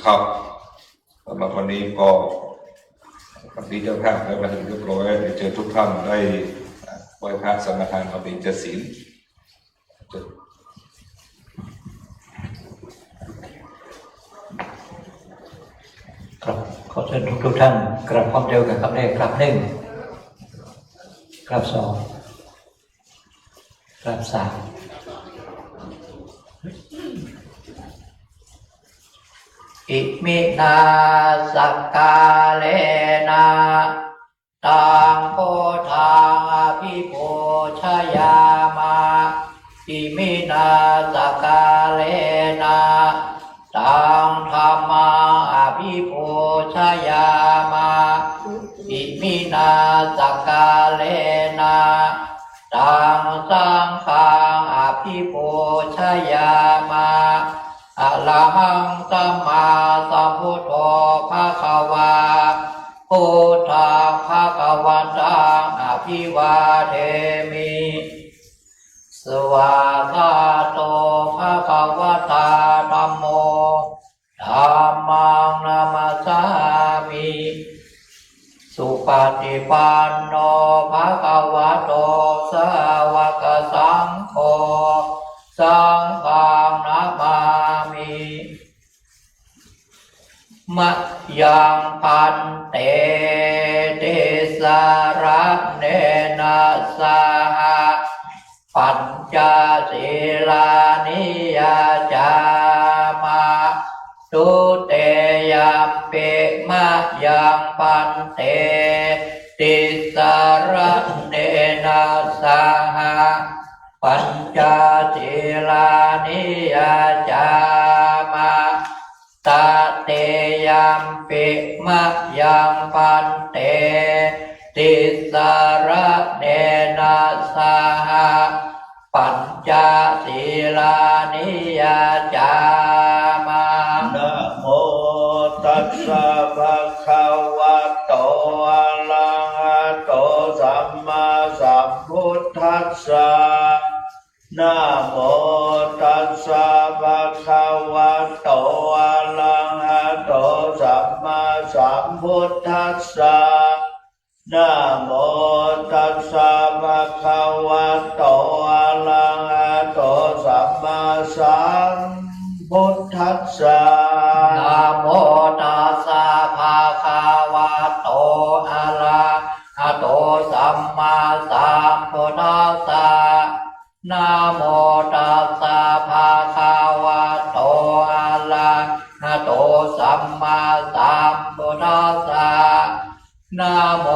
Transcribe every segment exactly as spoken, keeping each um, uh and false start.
ครับ สำหรับวันนี้ก็ วันนี้เจ้าภาพได้มาถึงเรียบร้อย เดี๋ยวเชิญทุกท่านได้ อ่า ไหว้พระสมาทานเอาเบญจศีล ครับ ขอเชิญทุกๆ ท่านกราบพร้อมเดียวกันครับ แรกกราบหนึ่ง กราบสอง กราบสาม อิมินาสักการะนะ ตังพุทธังอภิปูชยามะ อิมินาสักการะนะ ตังธัมมังอภิปูชยามะ อิมินาสักการะนะ ตังสังฆังอภิปูชยามะ อะระหังสัมมาสัมพุทโธภะคะวา พุทธังภะคะวันตังอะภิวาเทมิ สวากขาโตภะคะวะตาธัมโม ธัมมังนะมัสสามิ สุปฏิปันโนภะคะวะโตสาวกสังโฆ สังฆังนะมามิ มะยังภันเต ติสสะระเณนะสะหะ ปัญจศีลานิยาจามะ ทุติยัมปิ มะยังภันเต ติสสะระเณนะสะหะ ปัญจศีลานิยาจามะ ตติยัมปิ มะยังภันเต ติสสะระเณนะสะหะ ปัญจศีลานิยาจามะ นะโมตัสสะภะคะวะโต อะระหะโต สัมมาสัมพุทธัสสะ นะโมตัสสะภะคะวะโต อะระหะโต สัมมาสัมพุทธัสสะ นะโมตัสสะภะคะวะโต อะระหะโต สัมมาสัมพุทธัสสะ นะโมตัสสะภะคะวะโต อะระหะโต สัมมาสัมพุทธัสสะ นะโมตัสสะภะคะวะโต อะระหะโต สัมมาสัมพุทธัสสะ นะโม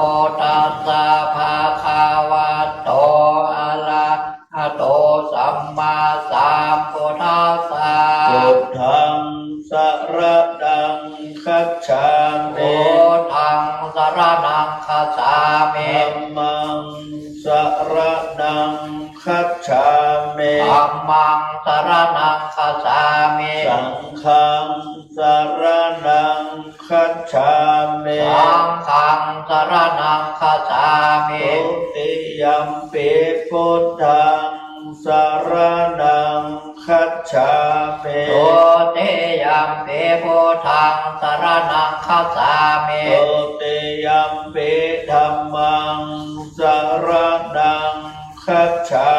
ตัสสะภะคะวะโต อะระหะโต สัมมาสัมพุทธัสสะ พุทธังสะระณังคัจฉามิ พุทธังสะระณังคัจฉามิ ธัมมังสะระณังคัจฉามิ ธัมมังสะระณังคัจฉามิ สังฆังสะระณังคัจฉามิ สังฆังสะระณังคัจฉามิ ทุติยัมปิพุทธังสะระณังคัจฉามิ ทุติยัมปิพุทธังสะระณังคัจฉามิ ทุติยัมปิธัมมังสะระณังคัจฉา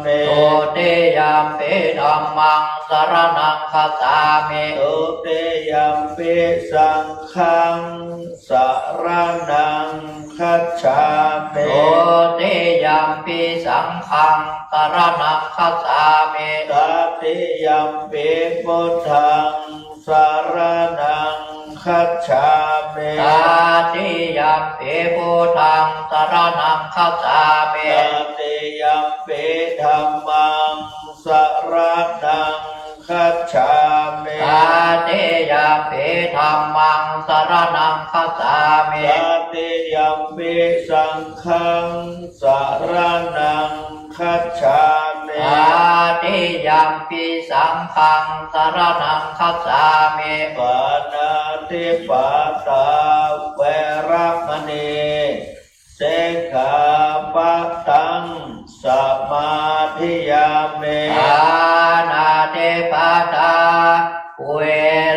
มิ ทุติยัมปิธัมมังสะระณังคัจฉามิ ทุติยัมปิสังฆังสะระณังคัจฉามิ ทุติยัมปิสังฆังสะระณังคัจฉามิ ตติยัมปิพุทธังสะระณังคัจฉามิ ตติยัมปิพุทธังสะระณังคัจฉามิ ตติยัมปิธัมมังสะระณังคัจฉามิ ตติยัมปิธัมมังสะระณังคัจฉามิ ตติยัมปิสังฆังสะระณังคัจฉามิ ตติยัมปิสังฆังสะระณังคัจฉามิ ปาณาติปาตาเวระมะณี สิกขาปะตังสะมาธิยามิ ปาณาติปาตาเว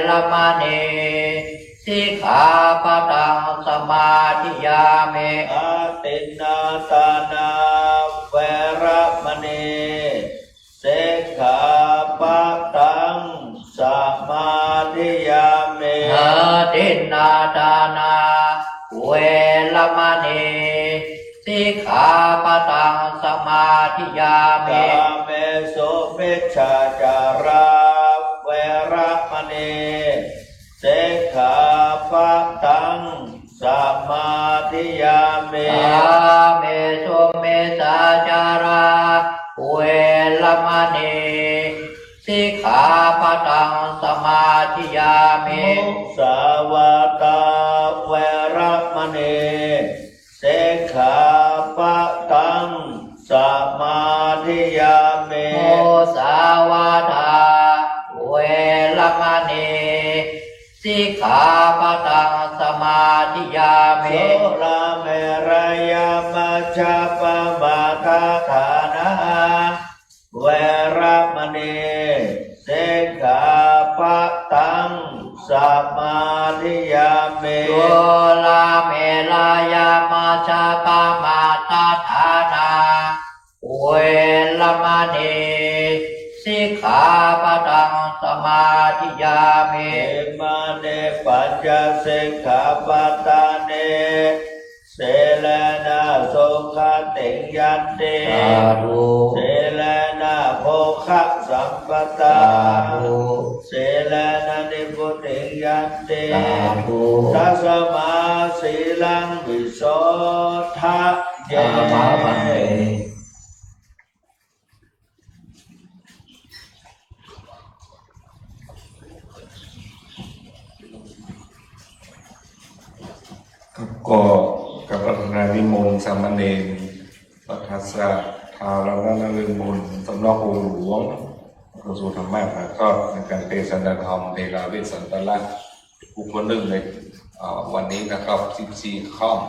ระ มะนี สิกขาปะตังสมาธิยามิ อทินนาทานา เวระมะนี สิกขาปะตังสมาธิยามิ อทินนาทานา เวระมะนี สิกขาปะตังสมาธิยามิ กาเมสุมิจฉาจารา เวระมะนี สิกขาปะตังสมาธิยามิ กาเมสุมิจฉาจารา เวระมะนี สิกขาปะตังสมาธิยามิ มุสาวาทา เวระมะนี สิกขาปะตังสมาธิยามิ มุสาวาทา เวระมะนี สิกขาปะตังสมาธิยามิ สุราเมรยมัจจปมาทฐานา เวระมะนี สิกขาปะตังสมาธิยามิ สุราเมรยมัจจปมาทฐานา เวระมะนี สิกขาปะตังสมาธิยามิ อิมานิปัญจสิกขาปะทานิ สีเลนะสุขติงยันติ สาธุ สีเลนะโภคสัมปทา สาธุ สีเลนะนิพพุติงยันติ สาธุ ตัสมาสีลังวิโสทะเย อามาพันเต ครับ ก็กราบอาราธนานิมนต์สามเณร พัทธัสสะ ธารณนฤมล สำนักโฮหลวง กระทรวงธรรมะถ่ายทอดในการเตสนาธรรม เถราเวสสันตะละ บุคคลหนึ่งใน เอ่อ วันนี้นะครับ สิบสี่ค่ำ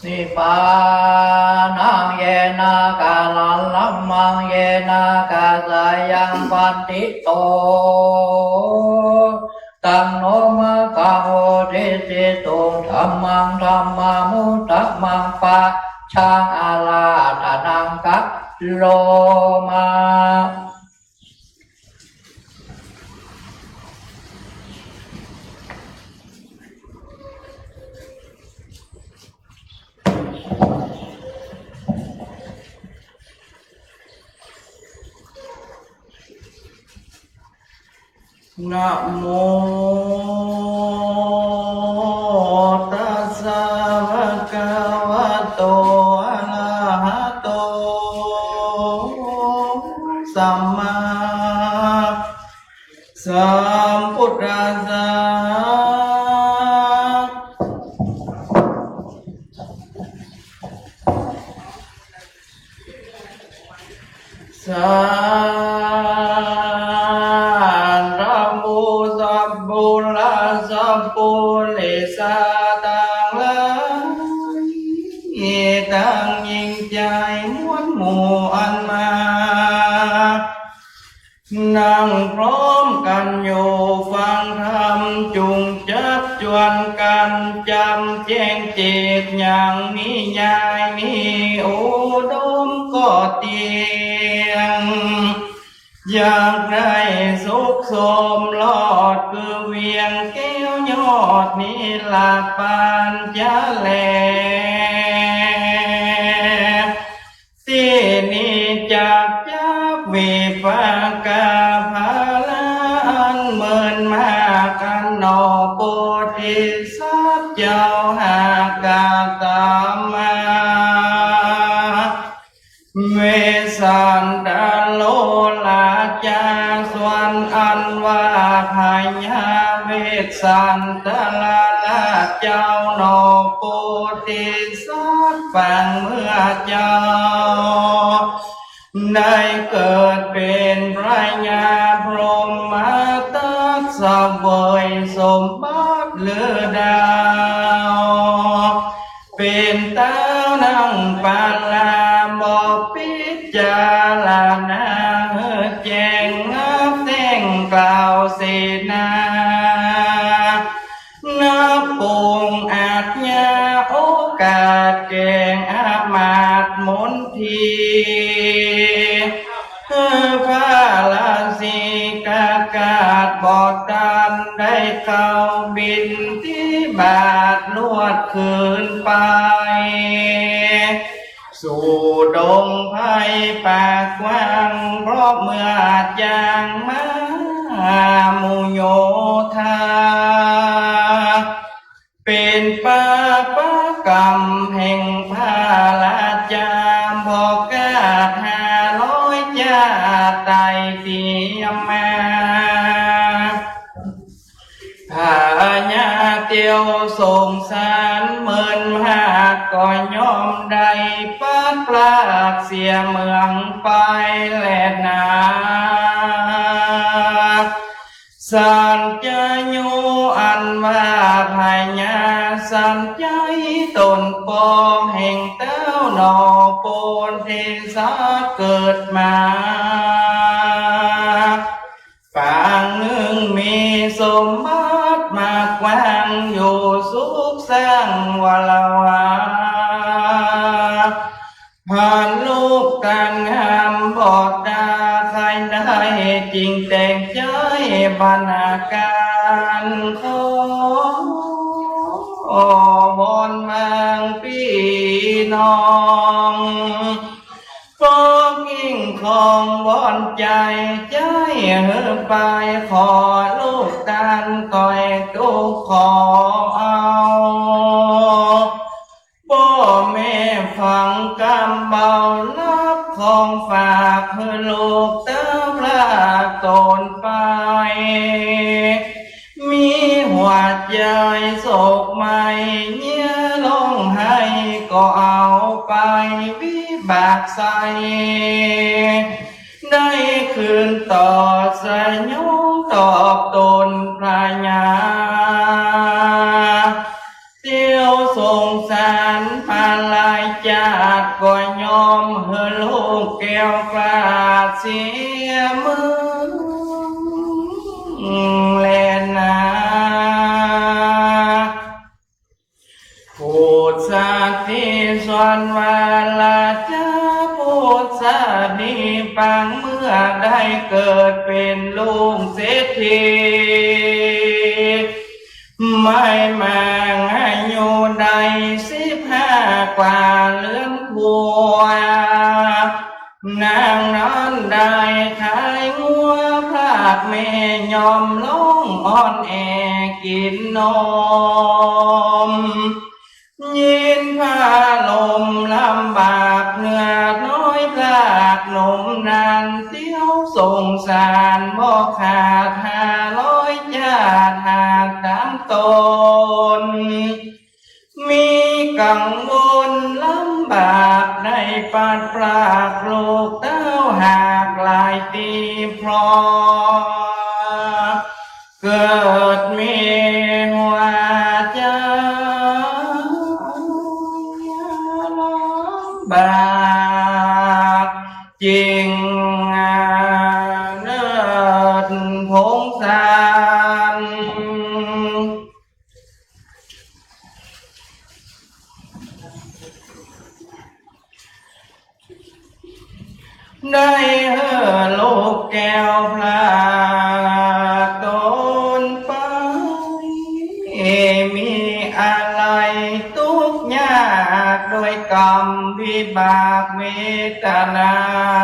นิพพานัง เยนะ กาลันตัมมัง เยนะ กาสายัง ปันทิโต ตัง โน มะกัง โวทิสสิตุ ธัมมัง ธัมมานุ ธัมมัง ปัจฉัง อาราธนัง กะโรมะ นะโม ตัสสะ ภะคะวะโต อะระหะโต สัมมาสัมพุทธัสสะ สาธุ สัพพุรา สัพปุริสาตังหลาย ตังยิ่งใหญ่มวลหมู่อันมา นั่งพร้อมกั๋นอยู่ฟังธรรม จุ่งจักจวนกั๋น จำแจ้งเจตอย่างมีญาณ มีอุดมก็เตี้ยง อยากได้สุขสมรอดคือเวียงแก้วยอดนี้ละปานจะแล ตี้นี้จักจักวิปากาภาระอันเมินมากอันหนอ โพธิสัตว์เจ้าหากกระตำมา เวสสันตะโลราชา ส่วนอันว่าพญาเวสสันตะราชาเจ้าหนอ โพธิสัตว์ปางเมื่อเจ้า ได้เกิดเป๋นพญาพรหมทัตเสวยสมบัติเหลือดาว เป๋นเต๊านั่งปาลา บ่พิจารณาหื้อแจ้งนับแจ้งกล่าวเสนา นับปวงอาชญาโอกาสแก่งอำมาตย์มนตรี คือพระราชิกากาศบ่ตันได้เข้าบิณฑบาตรลวดคืนไป สู่ดงไพรป่ากว้าง เพราะเมื่อจางมามุโยธา เป๋นปาปะกรรมแห่งพระราชา บ่กล้าห้าร้อยจาติไต่เตียมมา พญาเตียวสงสารเมินมาก ก็ยอมได้ปัดปรากเสียเมืองไปแลนา สัจจายุอันว่าพญาสัจจัยต๋นปองแห่งเต๊าหนอ โพธิสัตว์เกิดมา ปางนึ่งมีสมบัติมากว้างอยู่สุขสร้างวรวา ผ่านลูกตันหามบ่ตา ใครได้จริงแต่งใจ๊บรรณาการ ขอวอนมางปี้น้อง ปองอิงของวอนใจ๋ ใจ๋หื้อไป ขอลูกตันต้อยตุ๊กข์ขอเอา ป้อแม่ฟังกำเบา ฮับของฝากหื้อลูกเต้าพรากต๋นไป มีหัวใจ๋โศกไหม้ เยียะร้องไห้ก็เอาไปวิบากใส ได้คืนตอบสยองตอบต๋นพญา เตียวสงสารมาหลายจาติ ก็ยอมหื้อลูกแก้วกล้าเสียเมืองแลนา ปุจฉาทิสรวาราชา ปุจฉาทิปางเมื่อได้เกิดเป๋นลูกเศรษฐี ไม่มางอายุได้สิบห้ากว่าเรือนครัว นางนั้นได้ขายงัว พรากแม่ย่อมร้องอ่อนแอกิ๋นนม ยินพระลมลำบากเหลือน้อย พรากหนุ่มนั้นเตียวสงสารบ่ขาด ห้าร้อยจาติหากต๋ามต๋น มีกังวลลำบาก ได้ปัดปรากลูกเต้าหากหลายตี้ เพราะเกิดมีหัวใจ๋ลำบาก จึงเนิดผงสาร ได้หื้อลูกแก้วพลาดต๋นไป มีอาลัยตุ๊กข์ยากด้วยก๋รรมวิบากเวทนา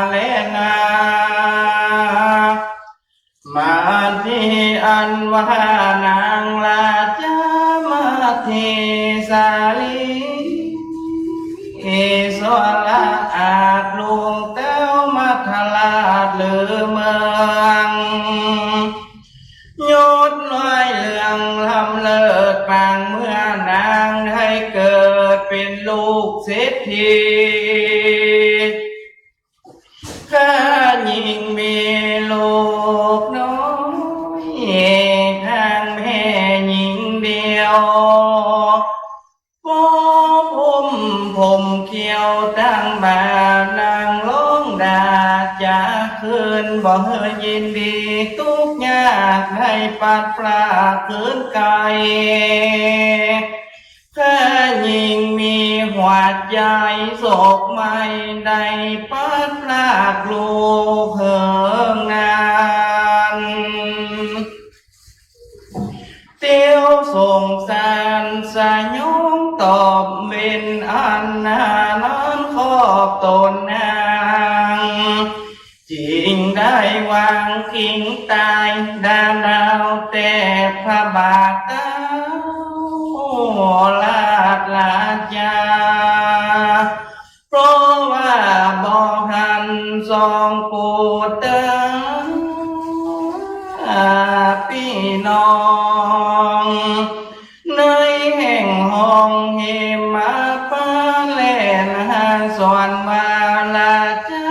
แลนา มาตี้อันว่านางราชามาเทสาลี สละอาดลูกเต้ามัทธราชลือเมือง ยศน้อยเหลืองล้ำเลิศปางเมื่อนางได้เกิดเป๋นลูกเศรษฐี ข้าหญิงมีลูกน้อย ข้างแม่หญิงเดียว ปอผม ผมเขียวตั้งบ่านางฮ้องด่าจ๋าเขิน บ่หื้อยินดี ตุ๊กข์ยากได้ปัดปรากเขินไกล ข้าหญิงมีหัวใจ๋โศกไหม้ ได้ปัดปรากลูกเหิงนาน เตียวสงสารสยองตอบเว้นอันนานอนครอบต๋นนาง จึงได้วางคิงต๋าย ด่าดาวแต่พระบาทเต้าราชราชา เพราะว่าบ่หันสองปู่เต้าปี้น้อง ในแห่งห้องหิมะฟ้าแลนหาสอนว่าราชา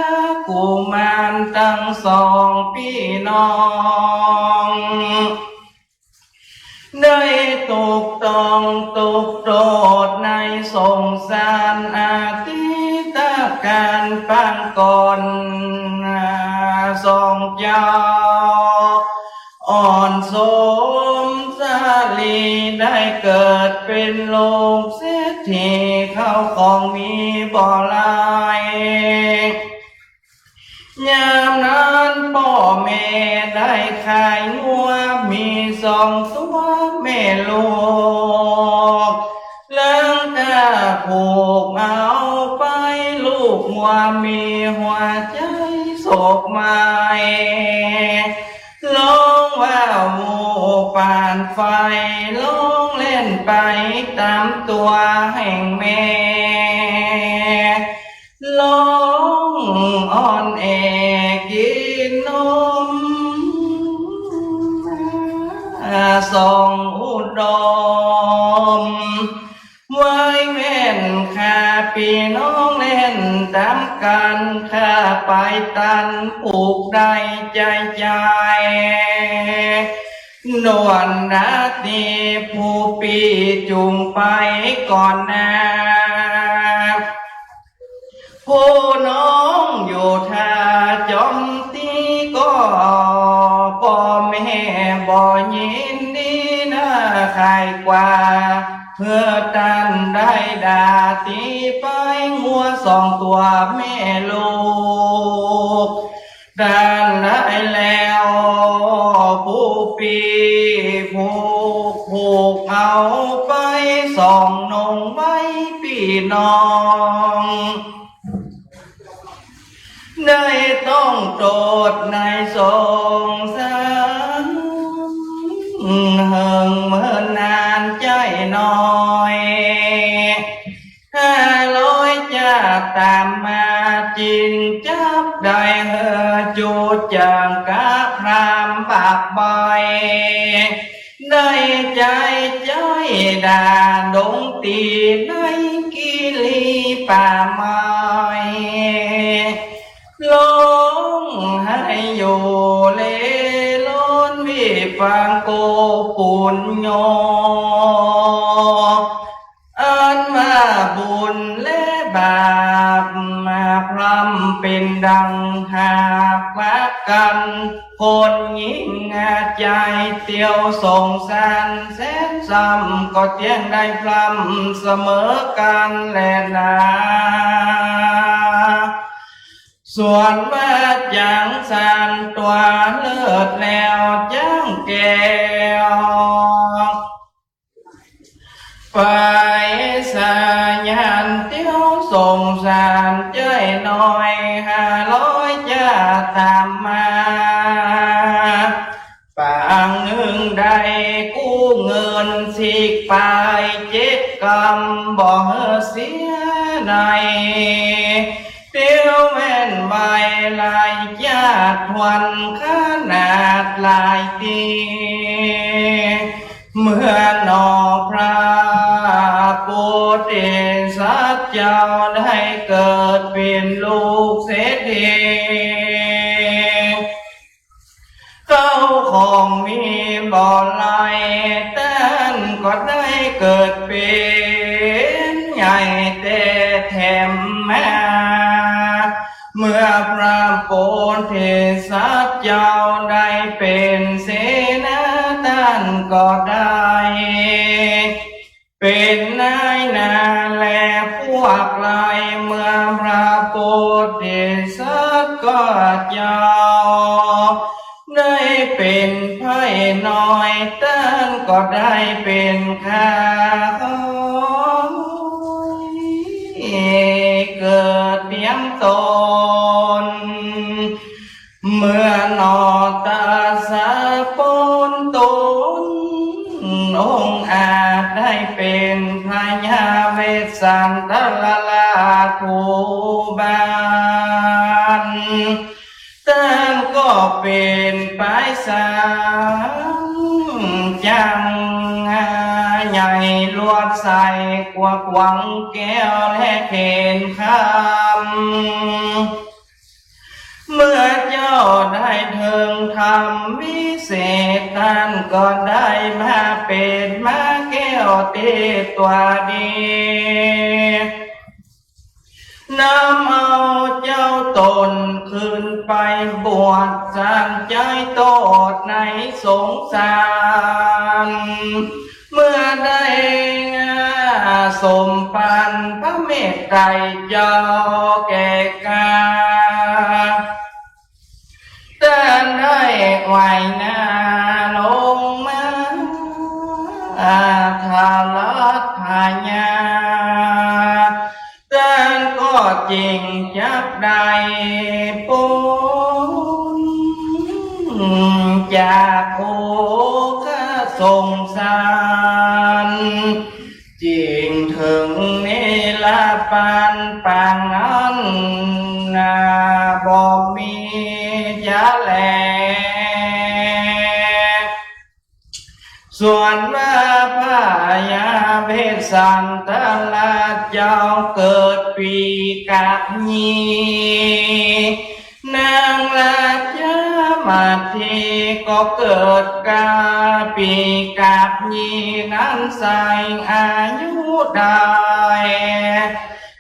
กุมารตังสองปี้น้อง ได้ตกต้องตกโต้ษในสงสารอดีตก๋านปางก่อน สองเจ้า อ่อนสมสาลีได้เกิดเป๋นลูกเศรษฐี ข้าวของมีบ่หลาย ยามนั้นป้อแม่ได้ขายงัวมีสองตั๋วแม่ลูก หลังข้าผูกเอาไป ลูกงัวมีหัวใจ๋โศกไหม้ ฮ้องว่าวัวปานไฟ ฮ้องแล่นไปต๋ามตั๋วแห่งแม่ ฮ้องอ่อนแอกิ๋นนม ส่องอุดม ไหว้แว่นข้าปี้น้องแล่นต๋ามกั๋น ข้าไปตันผูกได้ใจ๋ใจ๋ นวลนาตรีผู้ปี้จุ่งไปก่อนหน้า ผู้น้องอยู่ท่าจอมตี้ก็ ป้อแม่บ่ยินดีนาใค่กว่า เพื่อตันได้ด่าตี๋ไปงัวสองตั๋วแม่ลูก ตันได้แล้ว ผู้ปี้ผูก ผูกเอาไปสองนงไว้ปี้น้อง ได้ต้องโต้ษในสงสาร เหิงเมินนานใจ๋น้อย ห้าร้อยจาติต๋ามมา จึงจับได้หื้อจู๋จังกะพรามบาปใบ้ ได้ใจ๋ใจ๋ด่าดงตี๋ในกิริป่าไม้ ฮ้องไห้อยู่เล่ร่อนวิฟังโกปุญโญ อันว่าบุญและบาปมาพร่ำเป๋นดังหากว่ากั๋น คนหญิงใจ๋เตียวสงสารแสนซ้ำ ก็เตี้ยงได้พร่ำเสมอกั๋นแลนา ส่วนว่าจั๋งสัน ตั๋วเลิศแล้วจั้งแก้ว ไปสายันเตี้ยวสงสารใจ๊หน้อย ห้าร้อยจ้าต๋ามมา ปางนึ่งได้กู้เงินสิบปายเจ็ดกำ บ่หื้อเสียใน เตี้ยวแม่นใบหลายจ้า ทวนขนาดหลายตี้ เมื่อหนอพระโพธิสัตว์เจ้าได้เกิดเป๋นลูกเศรษฐี เข้าของมีบ่หลาย ต้านก็ได้เกิดเป๋นใหญ่แต๊แถมมา เมื่อพระโพธิสัตว์เจ้าได้เป๋นเสนา ต้านก็ได้ เป๋นนายหน้าแลพวกหลาย เมื่อพระโพธิสัตว์ก็เจ้า ได้เป๋นไพร่น้อย ต้านก็ได้เป๋นข้า เกิดเตรียมต๋น เมื่อหนอตรัสป๊นต๋น องอาจได้เป๋นพญาเวสสันดรราชผู้บาน ต้านก็เป๋นปายสารจั๋งใหญ่ลวดใส กว้างขวางแก้วและเข็ญคำ เมื่อเจ้าได้เถิงธรรมวิเศษ ต้านก็ได้มาเป๋นม้าแก้วตี้ตั๋วดี นำเอาเจ้าต๋นขึ้นไปบวชสันใจ๊โต้ษในสงสาร เมื่อได้สมปั๋นพระเมตไตรเจ้าแก่กา ต้านได้ไหว้หน้าลงมา อาทารัตพญา ต้านก็จึงจักได้ป๊นจากโอฆะสงสาร จึงเถิงนิรปานปางอั้นนา บ่มีจะแล ส่วนว่าพญาเวสสันดรราชเจ้าเกิดปี๋ก๋าบยี่ นางราชมัทธีก็เกิดก๋าปี๋ก๋าบยี่นั้นไส้ อายุได้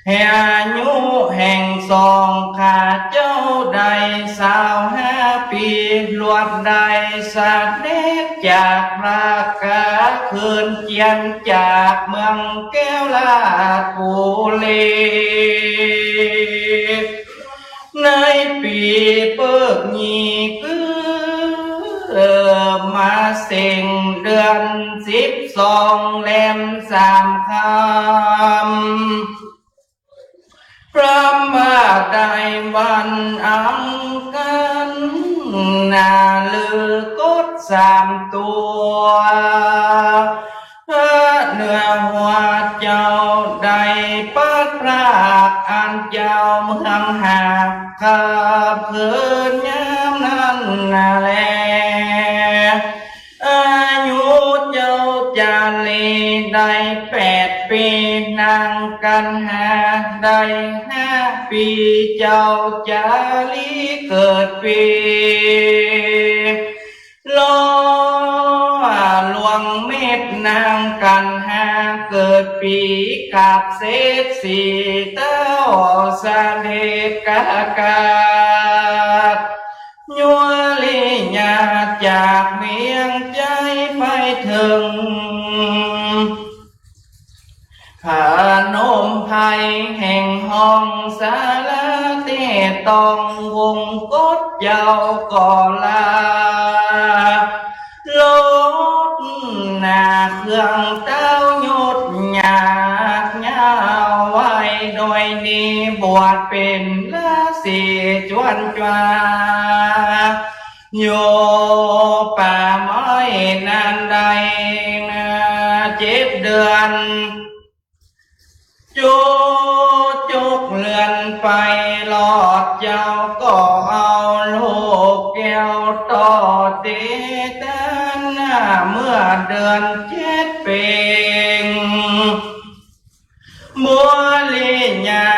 แห่งอายุแห่งสองข้าเจ้าได้ซาวห้าปี๋ ลวดได้เสด็จจากพระกาคืนเจียนจากเมืองแก้วราชบุรี ในปี๋เปิ๊กยี่ คือมาเสงเดือนสิบสองแรมสามค่ำ พร้อมว่าได้วันอังคาร นาฤกษ์สามตั๋ว พระเหนือหัวเจ้าได้พลัดพรากอันเจ้าเมืองหาบ ขับคืนยามนั้นนาแล อายุเจ้าจารีได้แปดปี๋ นางกัณหาได้ห้าปี๋ เจ้าจารีเกิดปี๋ ลอหลวงเม็ด นางกัณหาเกิดปี๋ก๋าบเศรษฐี เต้าเสด็จกากาศ ยัวริยาจากเวียงใจ๊ไปเถิง พนมไพรแห่งห้องสาราเต ต้องวงกฏเจ้าก็ลา ลดหน้าเครื่องเต้าหยุดยากยาวไว้ โดยนี้บวชเป๋นฤๅษีจวนจวา อยู่ป่าไม้นั้นได้เจ็ดเดือน จุกจุกเลือนไปรอด เจ้าก็เอาลูกแก้วต่อเตตัน เมื่อเดือนเจ็ดเป๋ง บุริยา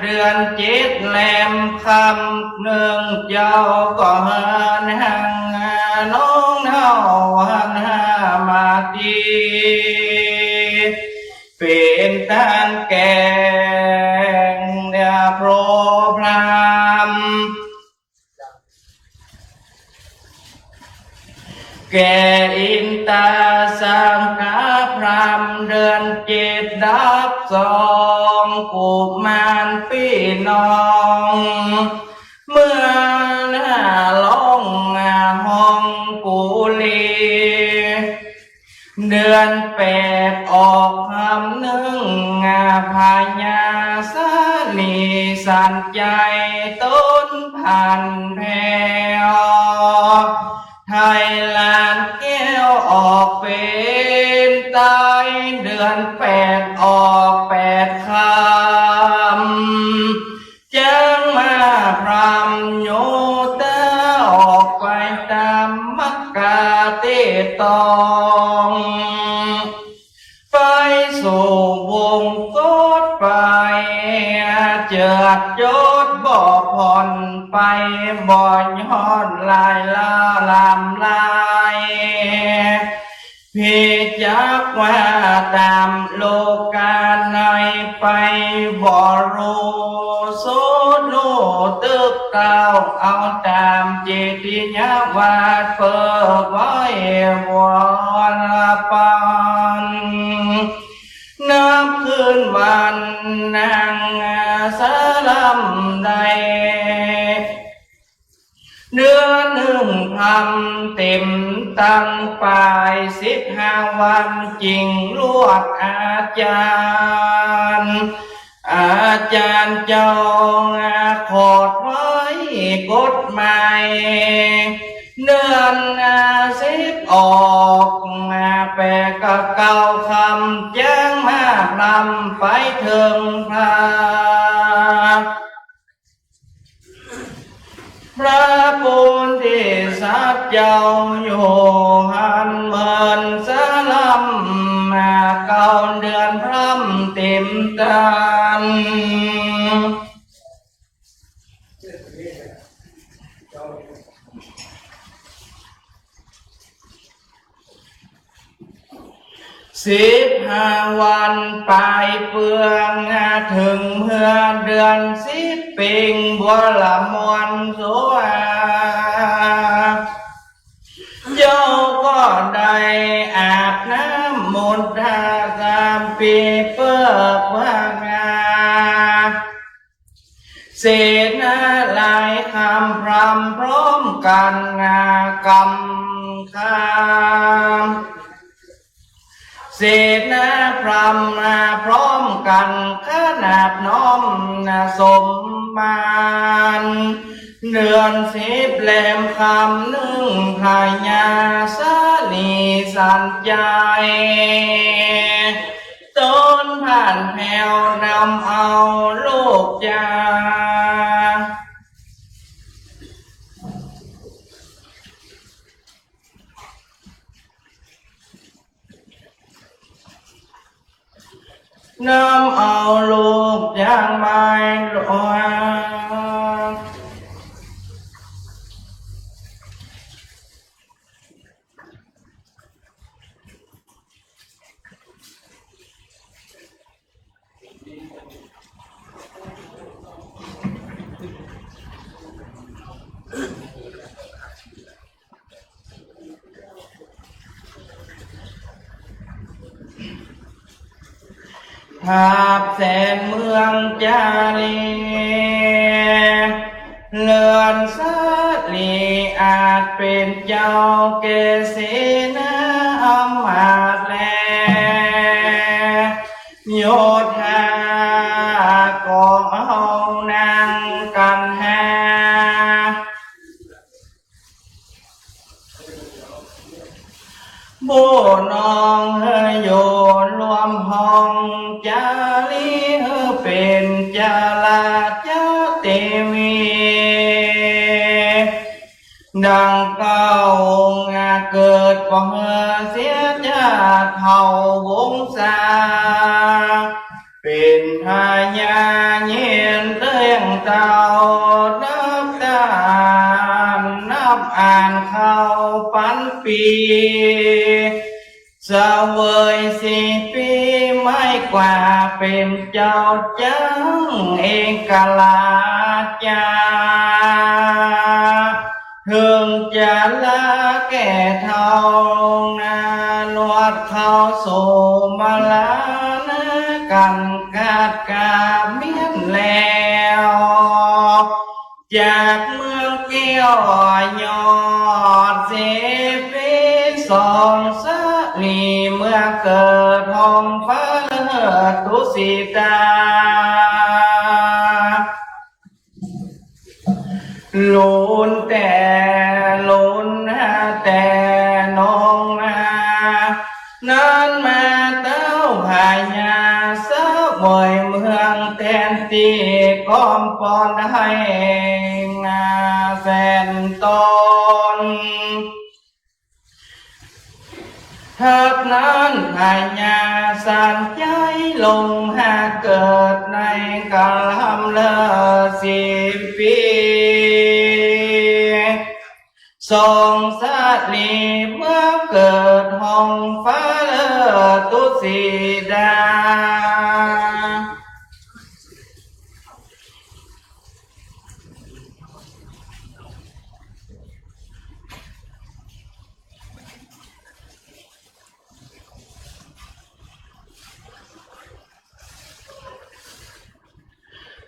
เดือนเจ็ดแรมค่ำนึ่ง เจ้าก็เหินห่างน้องเฮาหันหามาตี้ เป๋นตานแกงเดียโพรพราม แก่อินตาสังฆพราหมณ์ เดือนเจ็ดดับสอง กุมารปี้น้อง เมืองหน้าร้องห้องกุลี เดือนแปดออกค่ำนึ่ง พญาสลีสันชัยต้นพันธุ์แพ้ว ไทยหลานแก้วออกเป๋นไต เดือนแปดออกแปดค่ำ จังมาพราหมณ์โยธา ออกไปต๋ามมักกาเตตอง ไปสู่วงกฏไป เจือดจดบ่ผ่อน ไปบ่หย่อนลายล้าลำลาย เพียงจักว่าต๋ามโลกาใน ไปบ่ฮู้สุดฮู้ตึกเต้า เอาต๋ามเจติยวัตรเปิดไว้วรปัน นับคืนวันนางสะลำได้ เดือนนึ่งพร่ำเต็มตัน ปายสิบห้าวันจึงรวดอาจารย์ อาจารย์เจ้าขอดไว้กฎหมาย เดือนสิบออกแปดกับเก้าค่ำ จังมาพร่ำไปเถิงพระ พระโพธิสัตว์เจ้าอยู่หั้นเมินสะลำ มาเก้าเดือนพร่ำเต็มตัน สิบห้าวันปายเปือง เถิงเมื่อเดือนสิบเป๋งบวรมณโสภา เจ้าก็ได้อาบน้ำมนต์ทาสามปีเปิกพระงา เสนาหลายคำพร่ำพร้อมกั๋นงากำคำ เสนาพร่ำมาพร้อมกั๋นขนาบน้อมนาสมมาน เดือนสิบแรมค่ำนึ่งพญาสลีสันชัย ต้นพันธุ์แพ้วนำเอาลูกจา นำเอาลูกจางไม้หลวง ทาบแสนเมืองจารี เลื่อนสาลีอาจเป๋นเจ้าแก่เสนาอำมาตย์แล โยธาก็เอานางกัณหา ผู้น้องหื้ออยู่ร่วมห้องจารีหื้อเป๋นจาราจาเตวี ดังเก้าองค์เกิดบ่หื้อเสียจาติเผ่าวงศา เป๋นพญาเย็นเตื้องเต้า นับต้านนับอ่านเข้าปันปี เสวยสี่ปี๋ ไม้กว่าเป๋นเจ้าจั้งเอกราชจา เถิงจาราแก่เฒ่า นาหนวดเข้าสู่มรณะกัณฑ์ ขาดกาเมี้ยนแล้ว จากเมืองแก้วยอดเสปี สองสาลีเมื่อเกิดห้องฟ้าเลิศตุสิตา ลุนแต่ลุนแต่นองมา นั้นมาเต้าพญาเสวยเมืองแตนตี้ ก้อมปอนให้นาแสนตน หากนั้นพญาสันชัยลงหาเกิดในกาลำเลิศสี่ปี๋ สองสาลีเมื่อเกิดห้องฟ้าเลิศตุสิตา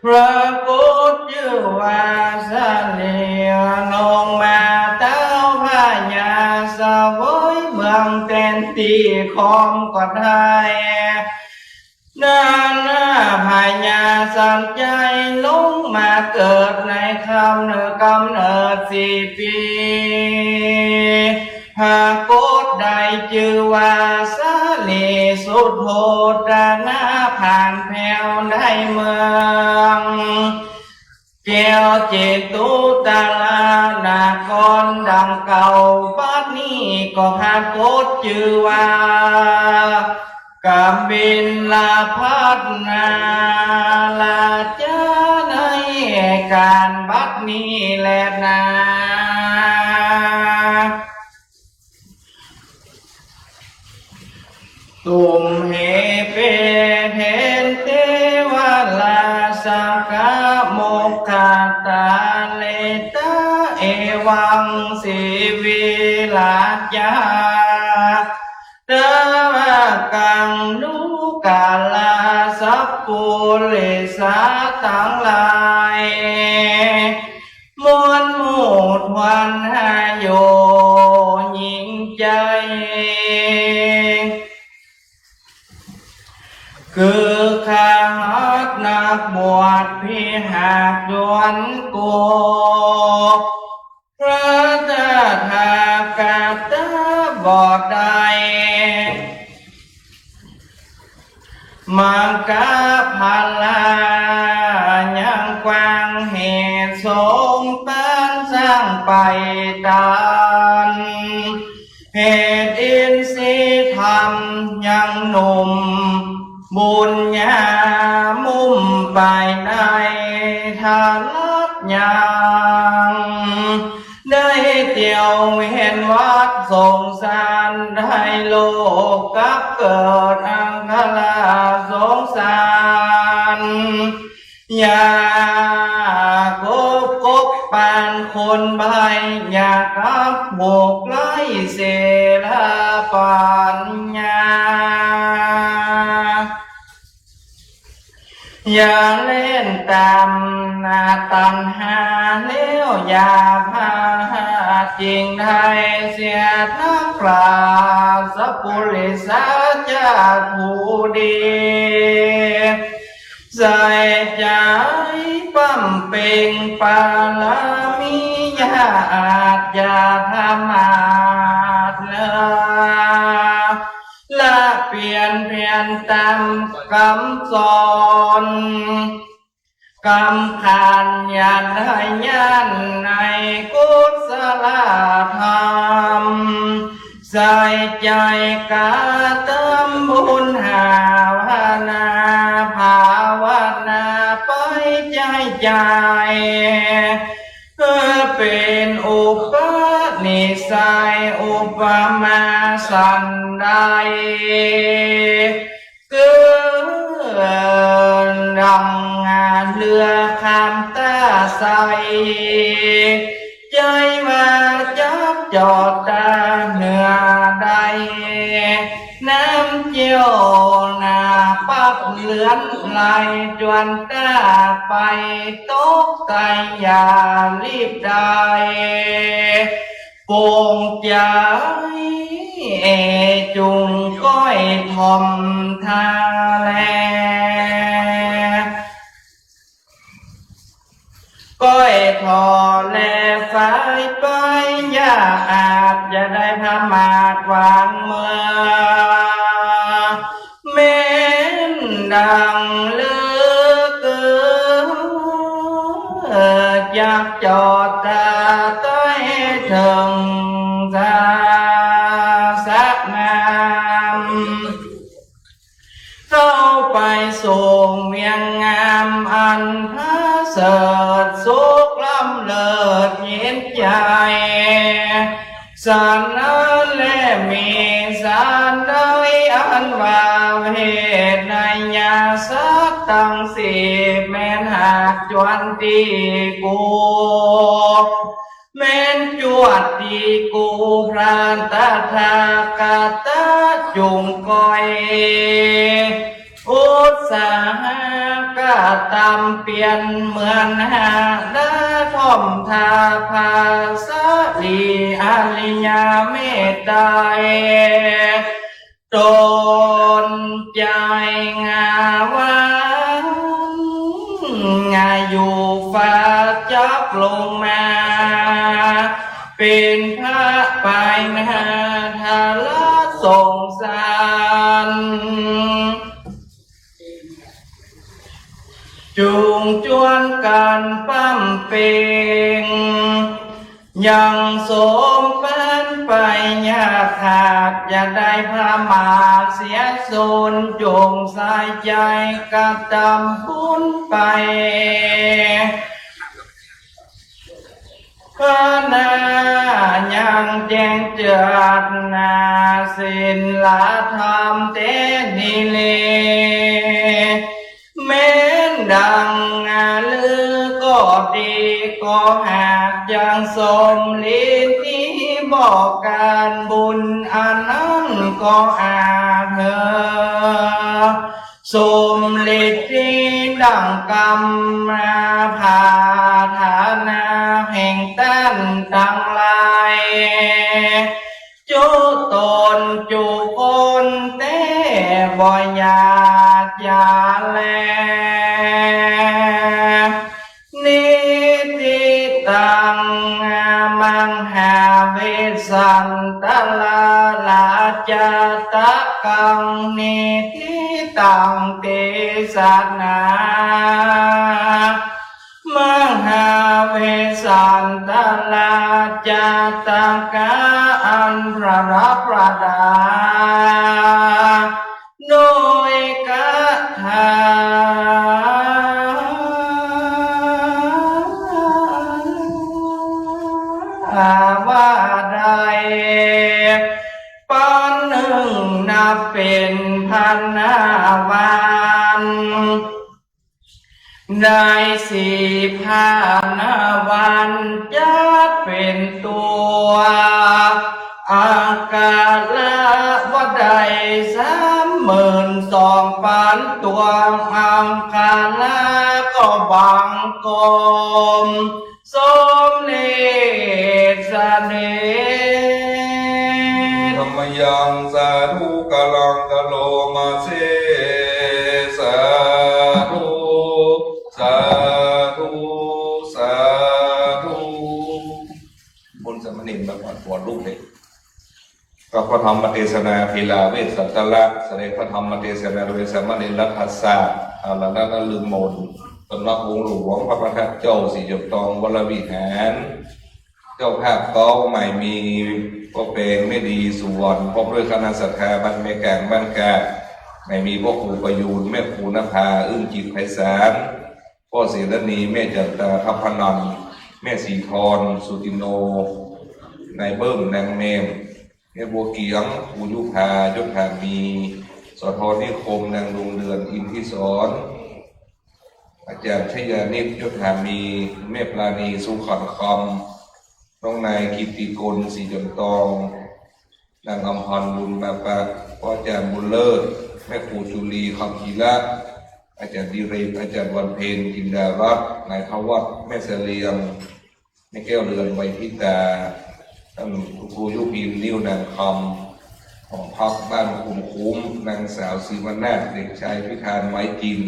ปรากฏจื้อว่าสาลีลงมาเต้าพญาเสวยเมืองแตนตี้ คอมก็ได้ นั้นพญาสันชัยลงมาเกิดในคำเนิดกำเนิดสี่ปี๋ ปรากฏได้จื้อว่าสาลีสุโธทนะ ผ่านแผ้วได้เมือง แก้วเจตุตรานครดังเก่า บัดนี้ก็ปรากฏจื้อว่ากบิลพัสสรราชา ในก๋านบัดนี้แลนา ตุมเหเปเทนเตวราสกะโมคคัตตาเลตะ เอวังสีวิราชา ตะวะกังนุกาลา สัพปุริสาตังหลาย มวลหมู่ทวนหาโยญิงใจ๋ คือขหัตถ์นักบวชพิหารยวนโก พระตถาคตะบ่ได้ มังคละพลายังกว้างเหตุ สมปานสร้างไปตัน เหตุอินทรีย์ธรรมยังหนุ่ม บุญญามุ่มไปในทารัตยัง ได้เตียวเวียนวัฏสงสาร ได้โลกกลับเกิดอังคละสงสาร อย่าคบคบปานคนใบ้ อย่ากลับโหกไร้เสลปัญญา อย่าเล่นตาม นาตัณหาแล้วอย่าพลาด จึงได้เสียทั้งปราศปุริสาชาติผู้ดี ใส่ใจ๋บำเพ็งปารมี อย่าอาจจะประมาทเลย ละเปียนเพียนต๋ามกำสอน กำขันยันให้ยันในกุศลธรรม ใส่ใจ๋กระตำบุญภาวนา ภาวนาไปใจ๋ใจ๋ เออ เป๋นอุปนิสัยอุปมาสันใด เกินดังเฮือคำต๋าใส ใจ๋ว่าจักจอดต๋าเหนือใด น้ำเจียวหนาปักเลือนไหลจวนต๋าไป ตกใต้อย่ารีบได้ ปงใจ๋ เอ จุ่งก้อยถ่อมทาแล ก้อยถ่อแลฝ่ายไป อย่าอาจจะได้ประมาทหวังเมื่อ แม้นดังเลือกเกิอ จักจอดต๋าใต้เถิงสาสะงาม เข้าไปส่งเวียงงามอันผาเสริฐสุขล้ำเลิศเย็นใจ๋ สันนั้นแลมีสันใดอันว่าเหตุในยาสัตว์ตังสี่แม้นหากจวนตี้กู แม้นจวดตี้กูพระตถาคตะจุ่งก้อย อุตสาหะกระตำเปียรเหมือนหากได้ถ่อมทาภาษาลีอริยเมตไตร ตนใจ๋งาวัน งาอยู่ฟ้าจักลงมา เป๋นพระไปหาทาระสงสาร จุ่งจวนกั๋นบำเพ็ง ยังสมปันไป อย่าขาดอย่าได้ประมาทเสียสูญ จุ่งใส่ใจ๋กระตำบุญไป พระนายังแจ้งเจิดนาศีลธรรมเตนิเล แม้นดังลือก็ดี ก็หากยังสมฤทธิ์นี้ บ่การบุญอันนั้นก็อาจเหอ สมฤทธิ์นี้ดังกำมาผาฐานาแห่งต้านตังหลาย จุตนจุคนแต๊บ่อย่าจ๋าแล นิทธิตัง มหาเวสสันตราราชาตะกัง นิทธิตัง เตสนา มหาเวสสันตราชาตะกะ อันประดับประดา โดยคาถาว่าได้ ปานนึ่งนับเป๋นพันนาวัน ได้สี่พันนาวัน จัดเป๋นตั๋วอังคาระว่าได้สามหมื่นสองปันตั๋ว อังคาระก็บัง ก็สำเร็จสำเร็จ ธัมมยัง สาธุ กะลัง กะโรมาเส สาธุ สาธุ สาธุ มนต์สามเณรมาก่อน ก่อนลูกเนี่ย กับพระธรรมเทศนาเพลาเวสสันตละ แสดงพระธรรมเทศนาโดยสามเณรรัตถศาสตร์ อาราธนาฤๅมนต์ สำนักวงศ์หลวงพระประทับเจ้าศรีจอมทองวรวิหาร เจ้าภาพเก๊าใหม่มีป้อแปง แม่ดี สุวรรณ พร้อมด้วยคณะศรัทธาบ้านแม่กลาง บ้านกาด ใหม่มีป้อครูประยูร แม่ครูนภา อึ้งจิตไพศาล ป้อเสรณี แม่จันตา ทัพพนัน แม่สีทร สุตินโน นายเบิ้ม นางแมม แม่บัวเกียง ครูยุภา ยศถามี สอทอนิคม นางดวงเดือน อินทิสร อาจารย์ชยานิต ยศถามี แม่ปราณี สุขันคำ น้องนายกิตติกล ศรีจอมทอง นางอำพร บุญมาปะ ป้ออาจารย์บุญเลิศ แม่ครูจุลี คำพีระ อาจารย์ดิเรก อาจารย์วันเพ็ญ จินดารัตน์ นายทวัฒน์ แม่เสลียง แม่แก้วเรือน ไวทิตา ท่านครูยุพิน นิ่วนางคำ ของพักบ้านคุมคุ้ม นางสาวศรีวรรณนาถ เด็กชายพิธาน ไม้จิน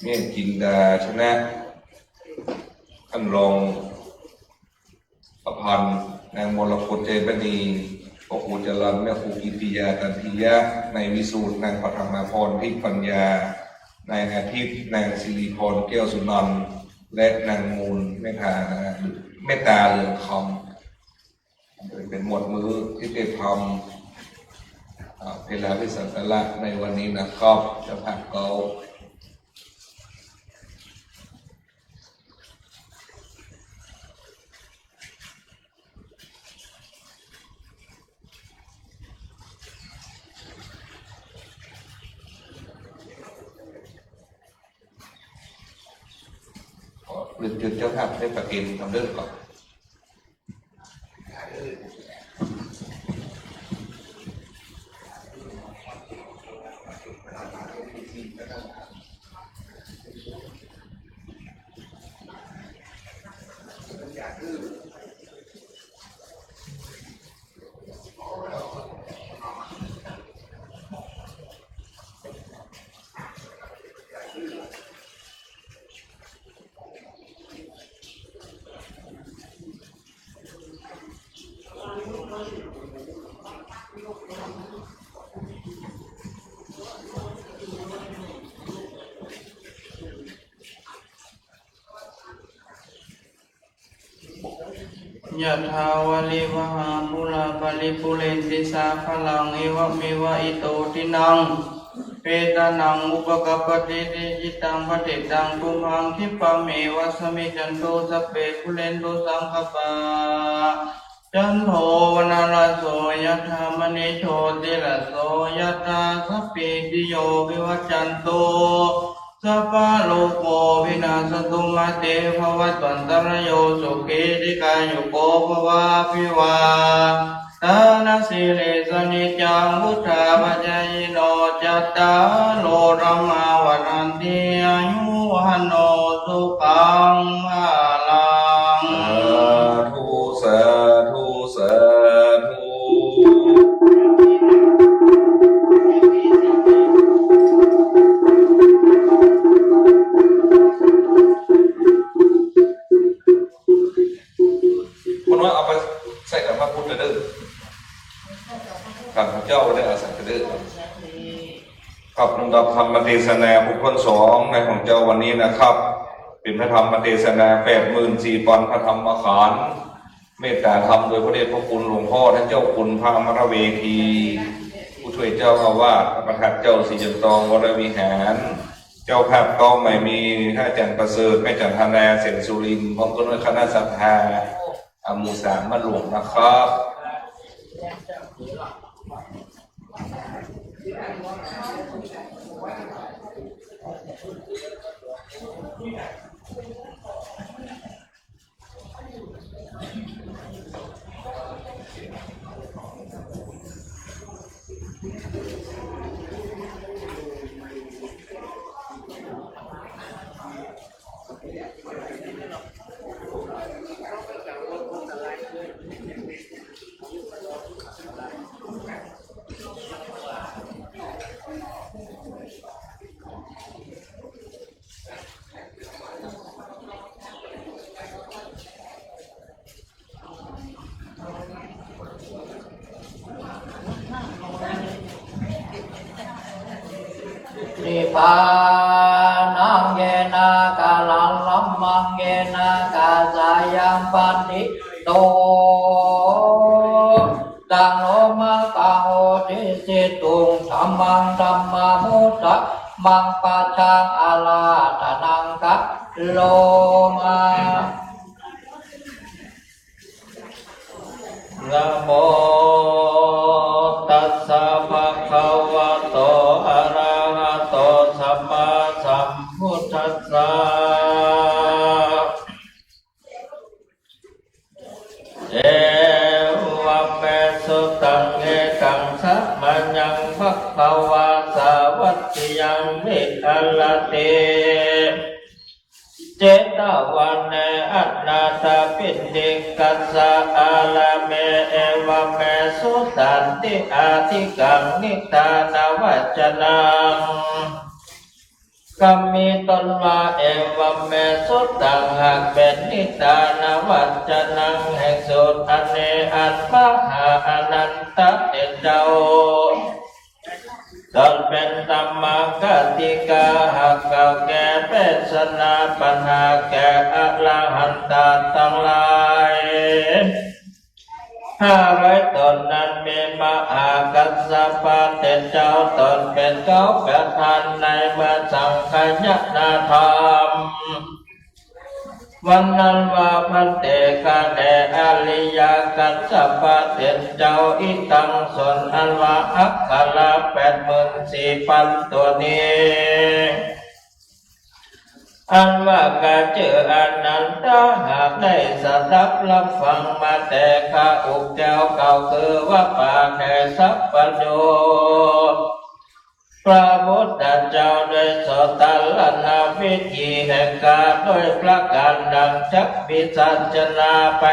แม่จินดา ชนะ ท่านรองประพันธ์ นางมรกต ใจมณี ป้อครูจรัญ แม่ครูกิติยา ตันทิยะ นายวิสูตร นางปฐมาพร ทิพย์ปัญญา นายอาทิตย์ นางสิริพร แก้วสุนันท์ และนางมูล แม่ตา แม่ตา เหลืองคำ เป็นหมวดมื้อที่ได้ทำ อ่า เพลาเวสสันตละในวันนี้นะครับ เจ้าภาพเก๊า ขอเรียนเชิญเจ้าภาพได้ประเคนทำเรื่องก่อน ยะถาวาริวหาปูราปริปูเรนติสาคารัง เอวะเมวะอิโตทินัง เปตานังอุปะกัปปะติ อิจิตังปัตถิตังตุมหัง คิปปะเมวะสะมิชฌันตุ สัพเพปูเรนตุสังกัปปา จันโทปะนะระโส ยะถามะณิโชติระโส ยะถา สัพพีติโยวิวัชชันตุ สัพพะโรโควินัสสะตุ มาเตภวัตวันตะระโย สุขีทีฆายุโกภะวะ อะภิวาทะนะสีลิสสะ นิจจังวุฑฒาปะจายิโน จัตตาโรธัมมาวัฑฒันติ อายุวัณโณสุขังพะลัง สาธุ สาธุ สาธุ คนว่าเอาไปใส่กับพระพุทธเด้อ ข้าพเจ้าได้เอาใส่เด้อ ครับ ลำดับธรรมเทศนาบุคคลสองในของเจ้าวันนี้นะครับ เป็นพระธรรมเทศนาแปดหมื่นสี่พันพระธรรมขันธ์ เมตตาธรรมโดยพระเดชพระคุณหลวงพ่อท่านเจ้าคุณพระอมรเวที ผู้ช่วยเจ้าอาวาส พระประธานเจ้าศรีจอมทองวรวิหาร เจ้าภาพเก๊าใหม่มีพระอาจารย์ประเสริฐ แม่จันทนา เสนสุรินทร์ พร้อมด้วยคณะศรัทธา อาหมู่สามบ้านหลวงนะครับ ปานัง เยนะ กรัง ธัมมัง เยนะ กาสายัง ปันทิโต ตัง โลมะกะโหติ สิตุง ธัมมัง ธัมมานุตตะมัง ปัจฉัง อาราธนัง กะโรมะ นะโมตัสสะ ภะคะวะโต อะระหะโต สัมมาสัมพุทธัสสะ เอวัมเมสุตัง เอกังสะมะยัง ภะคะวา สาวัตถิยัง วิหะระติ เจตวะเน อะนาถะปิณฑิกัสสะ อารามเม เอวัมเมสุ สันติอาทิกัง นิทานะวัจจะนัง กำหนดต๋นว่า เอวัมเมสุตัง หากเป๋นนิทานะวัจจะนัง แห่งสูตรอันนี้ อันมหาอานันทะเถรเจ้า ต๋นเป๋นธัมมะกติกา หากกล่าวแก้เปสนาปัญหาแก่อรหันตะตังหลาย ห้าร้อยต๋นนั้น มีมหากัสสปะเถรเจ้าต๋นเป๋นเก๊าประธานในเมืองสังคายนาธรรม วันนั้นว่า ภันเต ข้าแต่อริยะกัสสปะเถรเจ้า อิทัง ส่วนอันว่าอักขระแปดหมื่นสี่พันตั๋วนี้ อันว่าข้าจื้ออานันทะ หากได้สดับฮับฟังมาแต่ข้าอุแก้วเก่า คือว่าปากแห่งสัพพัญญู พระพุทธเจ้า ด้วยโสตรณวิธีแห่งข้า ด้วยประก๋านดังจักพิสัชนาไป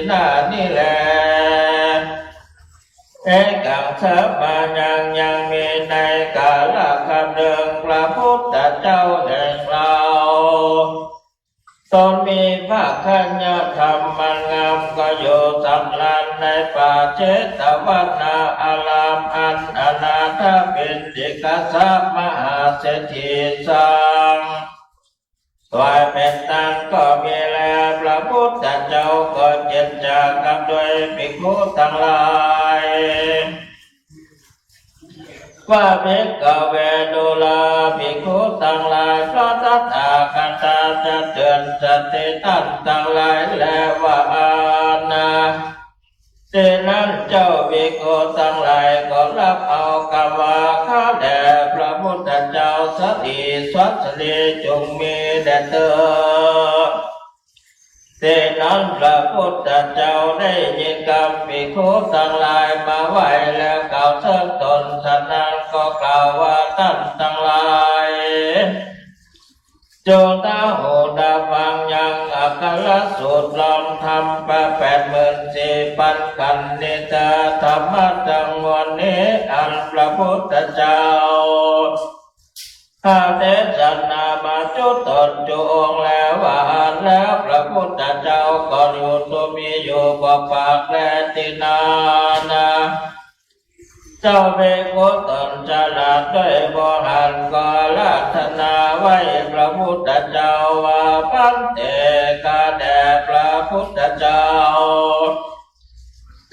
หน้านี้แล เอกังสะมะยัง ยังมีในกาละครั้งหนึ่ง พระพุทธเจ้าแห่งเรา ต๋นมีพระกัญญาธรรมอันงาม ก็อยู่สำราญในป่าเจตวนาอาราม อันอนาถปิณฑิกัสสะมหาเศรษฐีสร้าง ถวายเป๋นทานก็มีแล พระพุทธเจ้าก็เจรจากับด้วยภิกขุตังหลาย ว่า ภิกขเว ดูราภิกขุตังหลาย พระตถาคตะจะเตือนสติท่านตังหลายแลว่า อานา ทีนั้นเจ้าภิกขุตังหลายก็ฮับเอากำว่า ข้าแต่พระพุทธเจ้า สติสวัสดีจงมีแด่เธอ ทีนั้นพระพุทธเจ้าได้ยินกำภิกขุตังหลายมาไหว้แล้วกล่าวเถิงต๋น ฉะนั้นก็กล่าวว่า ท่านตังหลาย จงตาหูตาฟังยังอักขระสูตรรองธรรมแปดหมื่นสี่พันขันธ์นี้เถิด ธรรมะตังมวลนี้ อันพระพุทธเจ้า หากเตสนามาจุ๊ต๋นจุองค์แล้วว่าอั้น แล้วพระพุทธเจ้าก็อยู่ตุมีอยู่ปกปักแลตี้นานา เจ้าภิกขุต๋นฉลาดด้วยโวหารก็อาราธนาไหว้พระพุทธเจ้าว่า ภันเต ข้าแต่พระพุทธเจ้า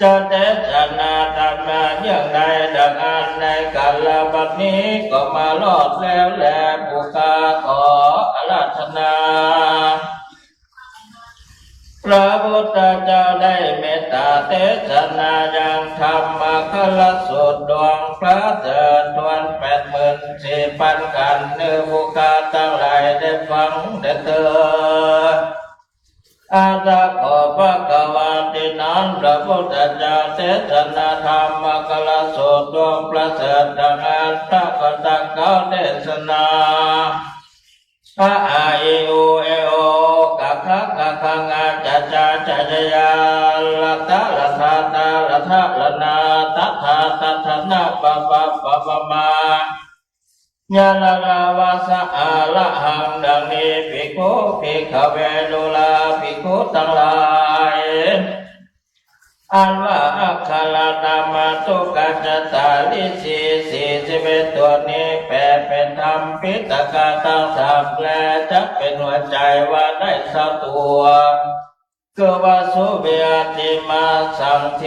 จะเตสนาธรรมะอย่างใดดังอั้น ในกาละบัดนี้ก็มารอดแล้วแล ผู้ข้าขออาราธนา พระพุทธเจ้าได้เมตตาเตสนายังธรรมอักขระสูตรดวงประเสริฐถ้วนแปดหมื่นสี่พันขันธ์ หื้อผู้ข้าตังหลายได้ฟังได้เถิง อัตถะโข ภะคะวา ตี้นั้นพระพุทธเจ้าเตสนาธรรมอักขระสูตรดวงประเสริฐดังอั้น พระก็ตรัสกล่าวเตสนา อะ อา อิ อู เอ โอ กะ ขะ กะ คะ งะ จะ จา จะ ยะ ยา ละ ทะ ละ ทา ตา ละ ทะ ละ นา ตะ ถา ตะ ถะ นะ ปะ ปะ ปะ ปะ มา ญา ละ ละ วะ สะ อา ระ หัง ดังนี้ ภิกขุ ภิกขเว ดูราภิกขุตังหลาย อันว่าอักขระธรรมมาตุกาจาตาริสี สี่สิบเอ็ดตัวนี้ แปลเป๋นธรรมปิฎกะตังสามแล จักเป๋นหัวใจ๋ว่าได้ซาวตัว คือว่า สุเว อัตถิมาสัง เท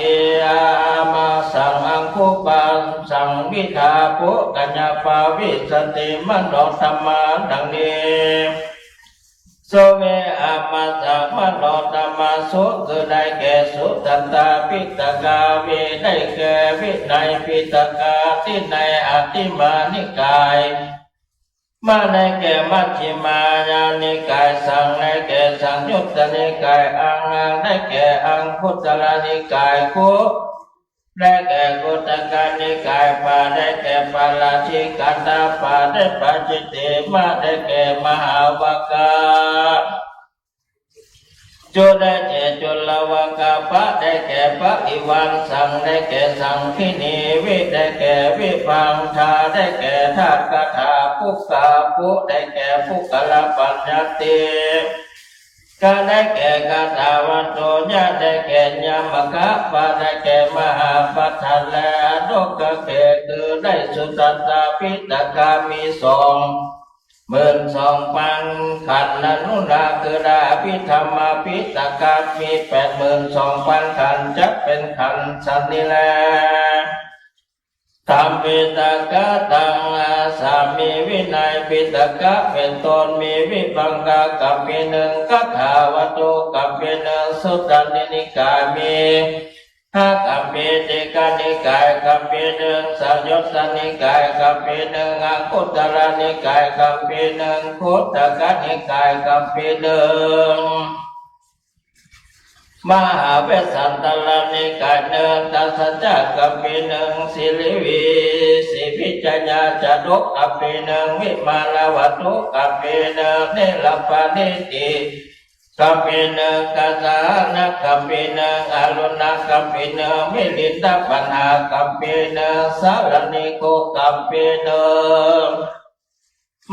อา อามาสัง อังคุปาสัง วิทาปุ กัญญาปาวิสสติ มโนธรรมา ดังนี้ สุเว อามาสัง มโนธรรมาสุ คือได้แก่ สุทันตปิฎกะ วิ ได้แก่ วินัยปิฎกะ ตี้ในอัตถิมานิกาย มะ ได้แก่ มัชฌิมานิกาย สัง ได้แก่ สังยุตตนิกาย อัง อัง ได้แก่ อังคุตตรนิกาย คุ ได้แก่ คุตตกนิกาย ปา ได้แก่ ปาราชิกกัณฑปา ได้ปาจิตติ มะ ได้แก่ มหาวกกะ จุ ได้แก่ จุลวกกะ ปะ ได้แก่ ปริวาร สัง ได้แก่ สังคินี วิ ได้แก่ วิภังคา ได้แก่ ธาตุคาถา ปุกกะ ปุ ได้แก่ ปุคคลปัญญตติ กะ ได้แก่ คาถาวัตถุ ยะ ได้แก่ ยมกะ ปะ ได้แก่ มหาปัฏฐาน และ อนุกะเข คือได้ สุทันตปิฎกะ มีสอง หมื่นสองปันขันธ์ อนุนา คือได้ อภิธรรมปิฎกะ มีแปดหมื่นสองปันขันธ์ จักเป๋นขันธ์สันนี้แล ธรรมปิฎกะตังอาสามิ วินัยปิฎกะเป๋นต้น มี วิภังคาคัมภีร์หนึ่ง คาถาวัตถุคัมภีร์หนึ่ง สุตตนิกาย มี ห้าคัมภีร์ ทีฆนิกายคัมภีร์หนึ่ง สังยุตตนิกายคัมภีร์หนึ่ง อังคุตตรนิกายคัมภีร์หนึ่ง คุตตกนิกายคัมภีร์หนึ่ง มหาเวสสันตรนิกายหนึ่ง ทัสสะคัมภีร์หนึ่ง สิริวิ สิริวิจยาจาดกคัมภีร์หนึ่ง วิมาลวัตถุคัมภีร์หนึ่ง นิรปาณิธิ คัมภีร์หนึ่ง กัสสหนคัมภีร์หนึ่ง อรุณคัมภีร์หนึ่ง มิลินทปัญหาคัมภีร์หนึ่ง สารณียโกคัมภีร์หนึ่ง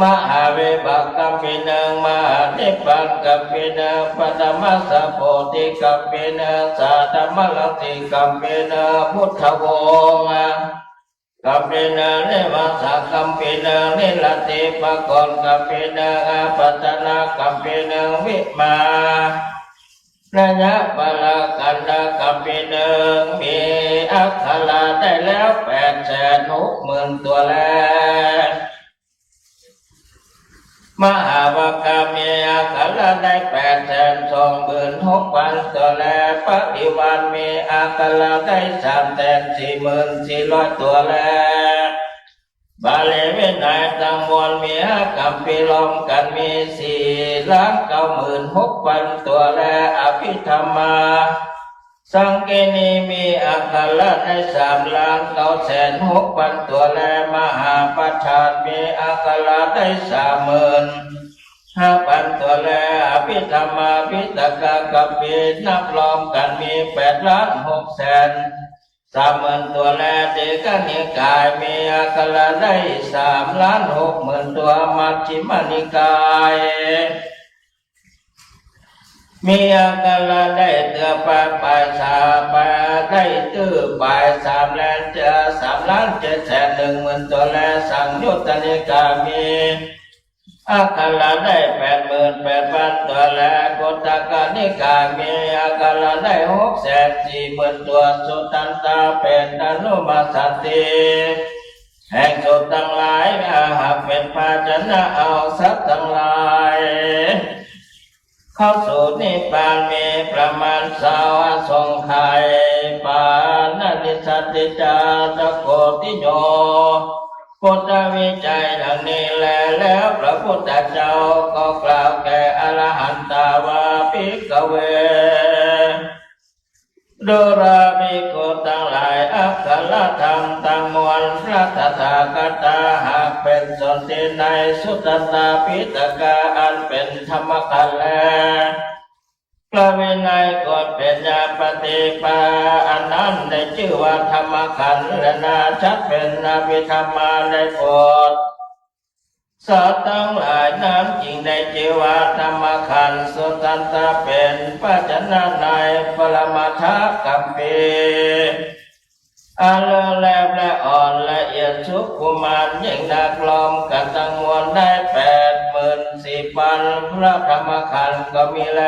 มหาวิภังคคัมภีร์หนึ่ง มหานิพพานคัมภีร์หนึ่ง ปฐมสัพโพธิคัมภีร์หนึ่ง สัทธรรมรังสีคัมภีร์หนึ่ง พุทธวงศ์ คัมภีร์หนึ่ง นิวาสคัมภีร์หนึ่ง นิรติปกรณ์คัมภีร์หนึ่ง อาปัตตนคัมภีร์หนึ่ง วิมาลยปราคันธคัมภีร์หนึ่ง มีอักขระได้แล้วแปดแสนหกหมื่นตัวแล มหาวกกะมีอักขระได้แปดแสนสองหมื่นหกพันตัวแล ปริวารมีอักขระได้สามแสนสี่หมื่นสี่ร้อยตัวแล บาลีวินัยตังมวลมีห้าคัมภีร์ รวมกั๋นมีสี่ล้านเก้าหมื่นหกพันตัวแล อภิธรรมาสังคินีมีอักขระได้สามล้านเก้าแสนหกพันตัวแล มหาปัฏฐานมีอักขระได้สามหมื่นห้าพันตัวแล อภิธรรมาปิฎกคัมภีร์นับรวมกั๋นมีแปดล้านหกแสนสามหมื่นตัวแล ทีฆนิกายมีอักขระได้สามล้านหกหมื่นตัว มัชฌิมนิกาย มีอักขระได้เตื้อปาปายสาม ปาได้ตื้อปายสามแล เจ็ด สามล้านเจ็ดแสนหนึ่งหมื่นตัวแล สังยุตตนิกายมีอักขระได้แปดหมื่นแปดพันตัวแล คุตตกนิกายมีอักขระได้หกแสนสี่หมื่นตัว สุทันตะเปตานุปัสสติ แห่งสูตรตังหลาย อาหากเป๋นภาชนะเอาสัตว์ตังหลายเข้าสู่นิพพานมีประมาณสาว อสงไขย ปาณาติสัตติจาตะโกติโย พุทธวิจัยดังนี้แล แล้วพระพุทธเจ้าก็กล่าวแก่อรหันตาว่า ภิกขเว ดูราภิกขุตังหลาย อักขระธรรมตังมวล พระตถาคตาหากเป๋นสนธิในสุตตันตปิฎกะอันเป๋นธรรมขันธ์แล พระวินัยกฎเป๋นยาปฏิปา อันนั้นได้จื้อว่าธรรมขันธ์แลนา จักเป๋นอภิธรรมาในบท สัตว์ตังหลายนั้นจึงได้จื้อว่าธรรมขันธ์ สุทันตะเป๋นภาชนะในปรมัตถคัมภีร์ อันเลอะแลบและอ่อนละเอียดสุขุมานยิ่งนัก รวมกั๋นตังมวลได้แปดหมื่นสี่ปันพระธรรมขันธ์ก็มีแล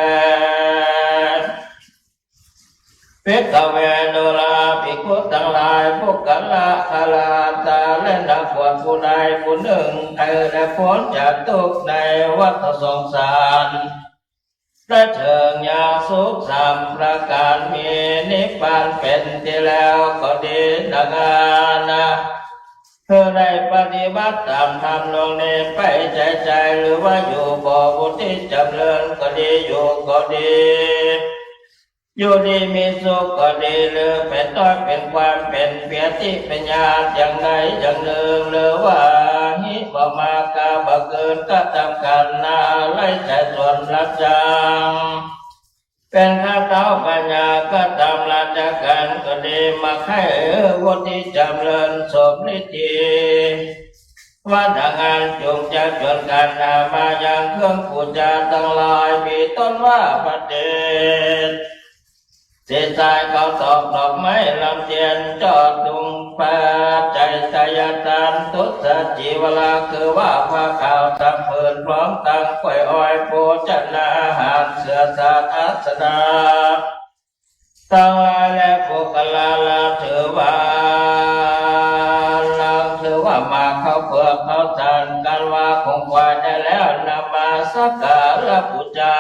ภิกขเว ดูราภิกขุตังหลาย ปุคคละ คฤหัสถ์ และนักบวชผู้ใดผู้นึ่ง ใดได้ป๊นจากตุ๊กข์ในวัฏสงสาร ได้เถิงยังสุขสามประก๋าน มีนิพพานเป๋นตี้แล้วก็ดี ดังอั้นนะ คือได้ปฏิบัติต๋ามธรรมดวงนี้ไปใจ๋ๆ หรือว่าอยู่บ่าววุฒิจ๋ำเริญก็ดี อยู่ก็ดี อยู่ดีมีสุขก็ดี หรือเป๋นต้อยเป๋นความเป๋นเปียรติปัญญาอย่างใดอย่างนึ่ง หรือว่าหิมะมากาบ่เกินกระตำก๋านนา ไร้ใจ๋ส่วนละจัง เป๋นข้าเต๊าปัญญากระตำราชก๋านก็ดี มาใค่วุฒิจ๋ำเริญสมฤทธี ว่าดังอั้น จุ่งจักจวนกั๋นนามายังเครื่องปู๋จาตังหลาย มีต้นว่าประดิษฐ์ เสสายเขาตอกดอกไม้ลำเตียน จอดตุงปัจจัยทาน ตุสจีวรา คือว่าผ้าขาวสามผืน พร้อมตังกล้วยอ้อย โภชนาอาหาร เสื่อสาสนะ ตังหลายและปุคคละละถือว่า ลังถือว่าหมากข้าวเปลือกข้าวสาร กันว่าของไหว้ได้แล้ว นำมาสักการะปู๋จา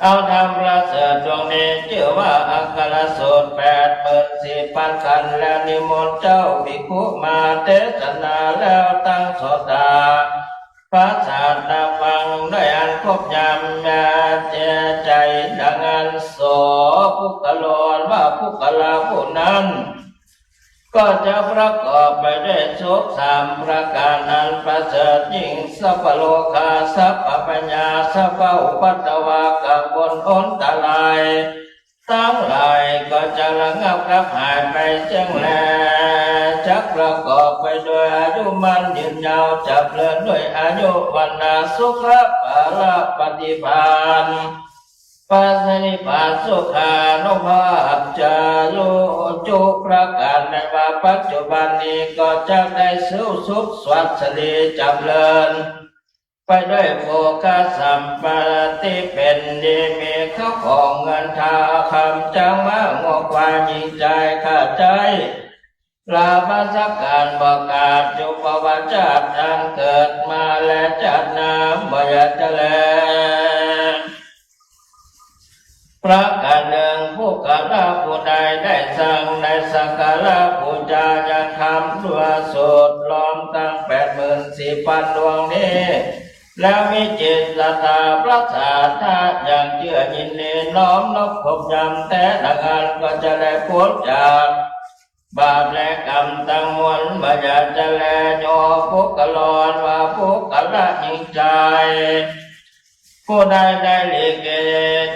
เอาธรรมประเสริฐดวงนี้ จื้อว่าอัคครสูตรแปดหมื่นสี่ปันขันธ์ แล้วนิมนต์เจ้าภิกขุมาเตสนาแล้วตั้งโสตา ประสาทรับฟังด้วยอันครบยามแม้เจใจดังอั้น โส ปุคคโล ว่าปุคคละผู้นั้น ก็จะประกอบไปด้วยสุขสามประก๋านอันประเสริฐยิ่ง สัพพโรคา สัพพภัยา สัพพอุปัทวา กังวลอันตราย ตังหลายก็จะระงับดับหายไปเสี้ยงแล จักประกอบไปโดยอายุมั่นยืนยาว จ๋ำเริญด้วยอายุ วรรณะ สุขะ พละ ปฏิภาณ ประสิทธิภาพ สุขานุภาพ จายุจุประก๋าน ในว่าปัจจุบันนี้ก็จักได้สิ้นสุดสวัสดีจ๋ำเริญ ไปด้วยโภคสัมปติเป๋นดี มีเข้าของเงินทองคำจ๊างม้างัวควายหญิงจายข้าใจ๊ ลาภะสักก๋านบ่ขาด จุปปวาชาติอันเกิดมาและจาติหน้าบ่อยากจะแล ประก๋านนึ่ง ปุคคละผู้ใดได้ซังได้สักการะปู๋จายังธรรมด้วยสูตรรวมตังแปดหมื่นสี่ปันดวงนี้ แล้วมีจิตศรัทธาประสาทะอย่างเจื้อยินดีน้อมนบครบยามแต๊ดังอั้น ก็จะได้ป๊นจากบาปและก๋รรมตังมวลบ่อยากจะแล โยปุคคโล ว่าปุคคละหญิงจาย ผู้ใดได้หลีกเก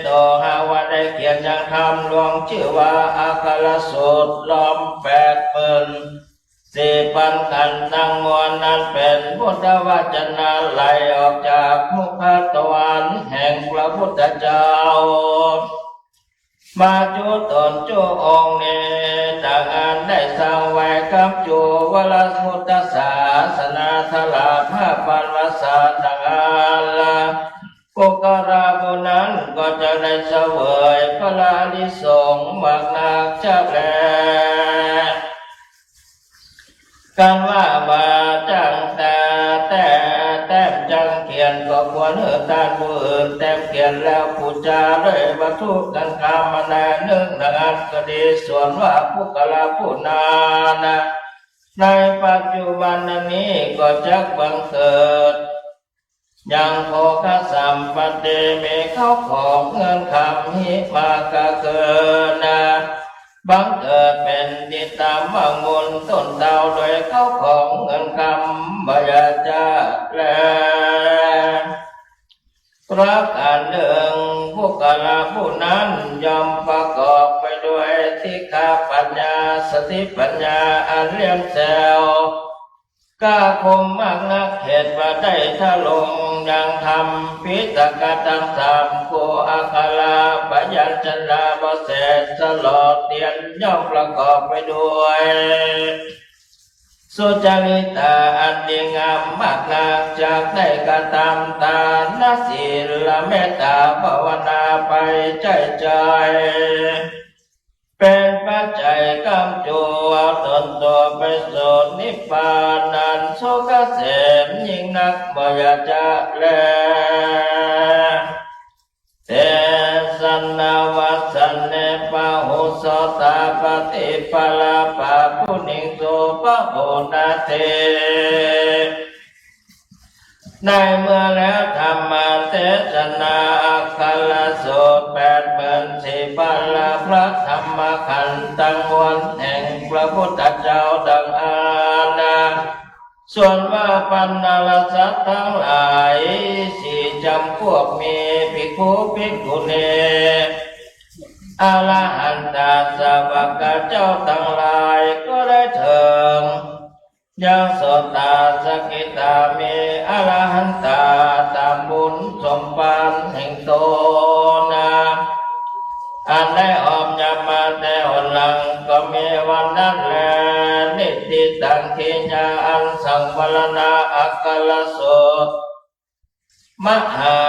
โต หาว่าได้เขียนยังธรรมดวงจื้อว่าอัคครสูตรรวมแปดหมื่นสี่ปันขันธ์ตังมวลนั้น เป๋นพุทธวจนะไหลออกจากมุขทวารแห่งพระพุทธเจ้า มาจุ๊ต๋นจุ๊องค์นี้ ดังอั้นได้ซังไว้กับจุ๊วรพุทธศาสนาตลอดห้าปันวรรษาดังอั้น ปุคคละผู้นั้นก็จะได้เสวยพระอานิสงส์มากนักจะแล กันว่าบ่าจั้งแต่แต้มจั้งเขียน ก็ควรหื้อต้านผู้อื่นแต้มเขียน แล้วปู๋จาด้วยวัตถุเงินคำอันใดนึ่งดังอั้นก็ดี ส่วนว่าปุคคละผู้นั้น ในปัจจุบันนี้ก็จักบังเกิด ยังโภคสัมปติ มีเข้าของเงินคำหิมากาเกิน บังเกิดเป๋นตี้ต๋ามหวังบุญต้นเต้า โดยเข้าของเงินคำบ่อยากจะแล ประก๋านนึ่ง ปุคคละผู้นั้นย่อมประกอบไปด้วยทิฏฐปัญญา สติปัญญาอันเลี้ยงแซว ก็คมมากนัก เหตุว่าได้ทรงยังธรรมปิฎกะตังสามคู่ อักขระพยัญชนะวิเศษ สลอดเตียน ย่อมประกอบไปด้วยสุจริตะอันดีงามมากนัก จักได้กระทำตานศีลเมตตาภาวนาไปใจ้ใจ๋ เป๋นปัจจัยก๋ำจูเอาต๋นตั๋วไปสู่นิพพานอันสุขเกษมยิ่งนัก บ่อยากจะแล เตสะนะวัสสะเน ปะหุสสะ ตาปะติปะละปะ ปุญญิงสุ ปะโหนาเท ในเมื่อแล้วธรรมเตสนา อักขระสูตรแปดหมื่นสี่พัน และพระธรรมขันธ์ตังมวลแห่งพระพุทธเจ้าดังอานะ ส่วนว่าบรรดาสัตว์ทั้งหลายสี่จ๋ำพวก มีภิกขุ ภิกขุณี อรหันตาสาวกเจ้าตังหลายก็ได้เถิง ยังโสตาสกิทา มีอรหันตาต๋ามบุญสมภารแห่งต๋นนา อันได้อ่อมยำมาแต่หนหลัง ก็มีวันนั้นแล นิฏฐิตัง กิริยาอันสังวรณาอักขระสูตร มหา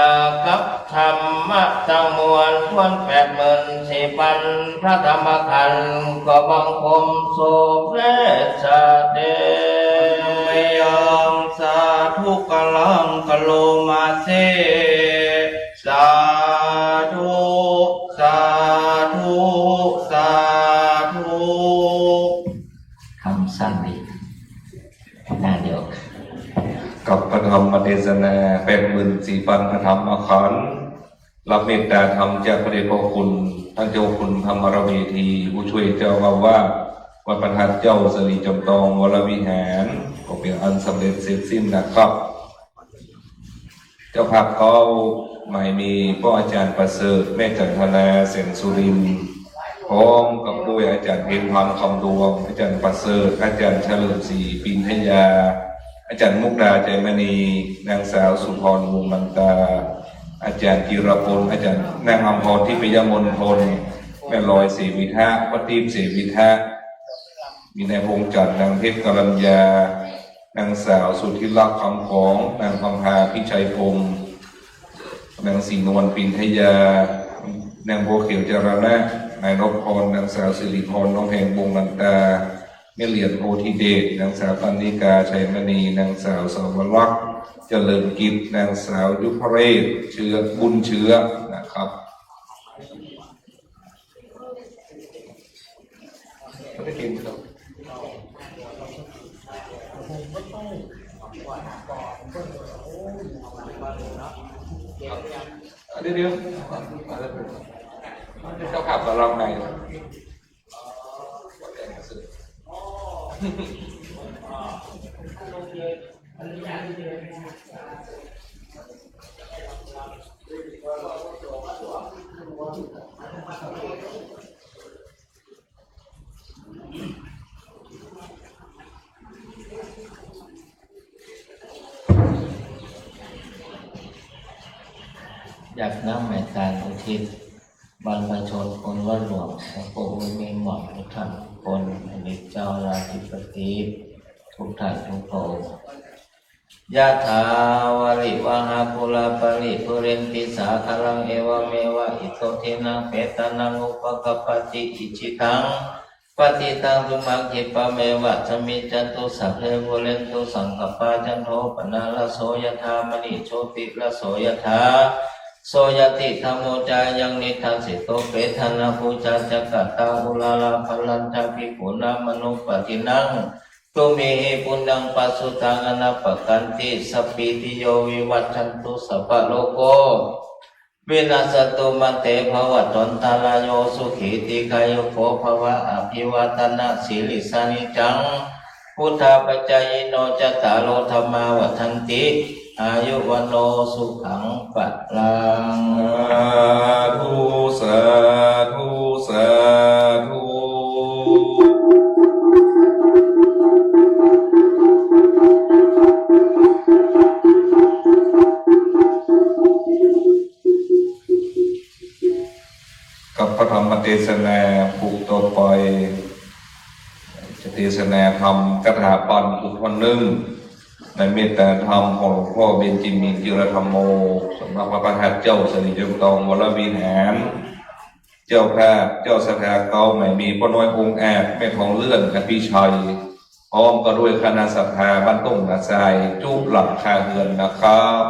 กัปปธรรมะตังมวลถ้วนแปดหมื่นสี่พัน พระธรรมขันธ์ ก็บังคมสมเด็จเจ้า เตยังสาธุการัง กะโรมาเส สาธุ สาธุ สาธุ ธรรมสั้นดี หน้าเดียว กับพระธรรมเตสนาแปดหมื่นสี่พัน พระธรรมขันธ์ รับเมตตาธรรมจากพระเดชพระคุณ ท่านเจ้าคุณธรรมรเมธี ผู้ช่วยเจ้าอาวาสวัดพระธาตุเจ้าสิริจอมทองวรวิหาร ก็เป๋นอันสำเร็จเสร็จสิ้นนะครับ เจ้าภาพเขาหมายมีป้ออาจ๋ารย์ประเสริฐ แม่จันทนา แสงสุรินทร์ พร้อมกับด้วยอาจ๋ารย์เพ็ญพร คำดวง อาจ๋ารย์ประเสริฐ อาจ๋ารย์เฉลิมศรี ปินทยา อาจ๋ารย์มุกดา ใจมณี นางสาวสุพร วงศ์ลันตา อาจ๋ารย์จิรพล อาจ๋ารย์นางอำพร ทิพยมณฑล แม่ลอย ศรีวิทะ ประทีป ศรีวิทะ มีนายพงษ์จันทร์ นางเพชร กรัญญา นางสาวสุทธิรักษ์ คำของ นางคำพา พิชัยพงษ์ นางศรีนวล ปินทยา นางบัวเขียว จารณะ นายนพพร นางสาวสิริพร น้องแพง วงศ์ลันตา แม่เหรียญ โพธิเดช นางสาวกันนิกา ชัยมณี นางสาวสวรักษ์ เจริญกิจ นางสาวยุพเรศ เชื้อ บุญเชื้อ นะครับ ไม่ได้กินครับ เดี๋ยวๆ เจ้าภาพก็ลองใน อยากน้อมเมตตาอุทิศบรรพชนคนวัดหลวง หลวงปู่อุ๊ย แม่หม่อม ทุกท่านทุกคน อดีตเจ้าราชธิปติ ทุกท่านทุกพระองค์ ยะถา วาริวะหา ปูรา ปะริปูเรนติ สาคารัง เอวะเมวะ อิโต ทินนัง เปตานัง อุปะกัปปะติ อิจิตัง ปัตถิตัง ตุมหัง ขิปปะเมวะ สมมิจฉันตุ สัพเพ ปูเรนตุ สังกัปปา จันโท ปะนะระโส ยะถา มะณิ โชติระโส ยะถา โสยะติ ถะโม จายัง นิทัสสิโต เปตานะปูชา จะกะตา อุรารา ภะรัญจะ ภิกขุนา มะนุปปะทินัง ตุมเหหิ ปุนยัง ปะสุตัง อะนะปะกันติ สัพพีติโย วิวัชชันตุ สัพพะโรโค วินัสสันตุ มา เต ภะวัตวันตะราโย สุขี ทีฆายุโก ภะวะ อะภิวาทะนะสีลิสสะ นิจจัง วุฑฒาปะจายิโน จัตตาโร ธัมมา วัฑฒันติ อายุ วัณโณ สุขัง พะลัง สาธุ สาธุ สาธุ เตสนาผูกต่อไป จะเตสนาธรรมคาถาปัญผูกท่อนนึ่ง ในเมตตาธรรมของหลวงพ่อเบญจมินทร์ ธีรธัมโม สำนักพระพักตร์เจ้าสิริจงตองวรวิหาร เจ้าภาพเจ้าศรัทธาเก่าใหม่มีป้อน้อยองอาจ แม่ทองเลื่อนอภิชัย พร้อมก็ด้วยคณะศรัทธาบ้านต้งนาทราย จุ๊หลังคาเฮือนนะครับ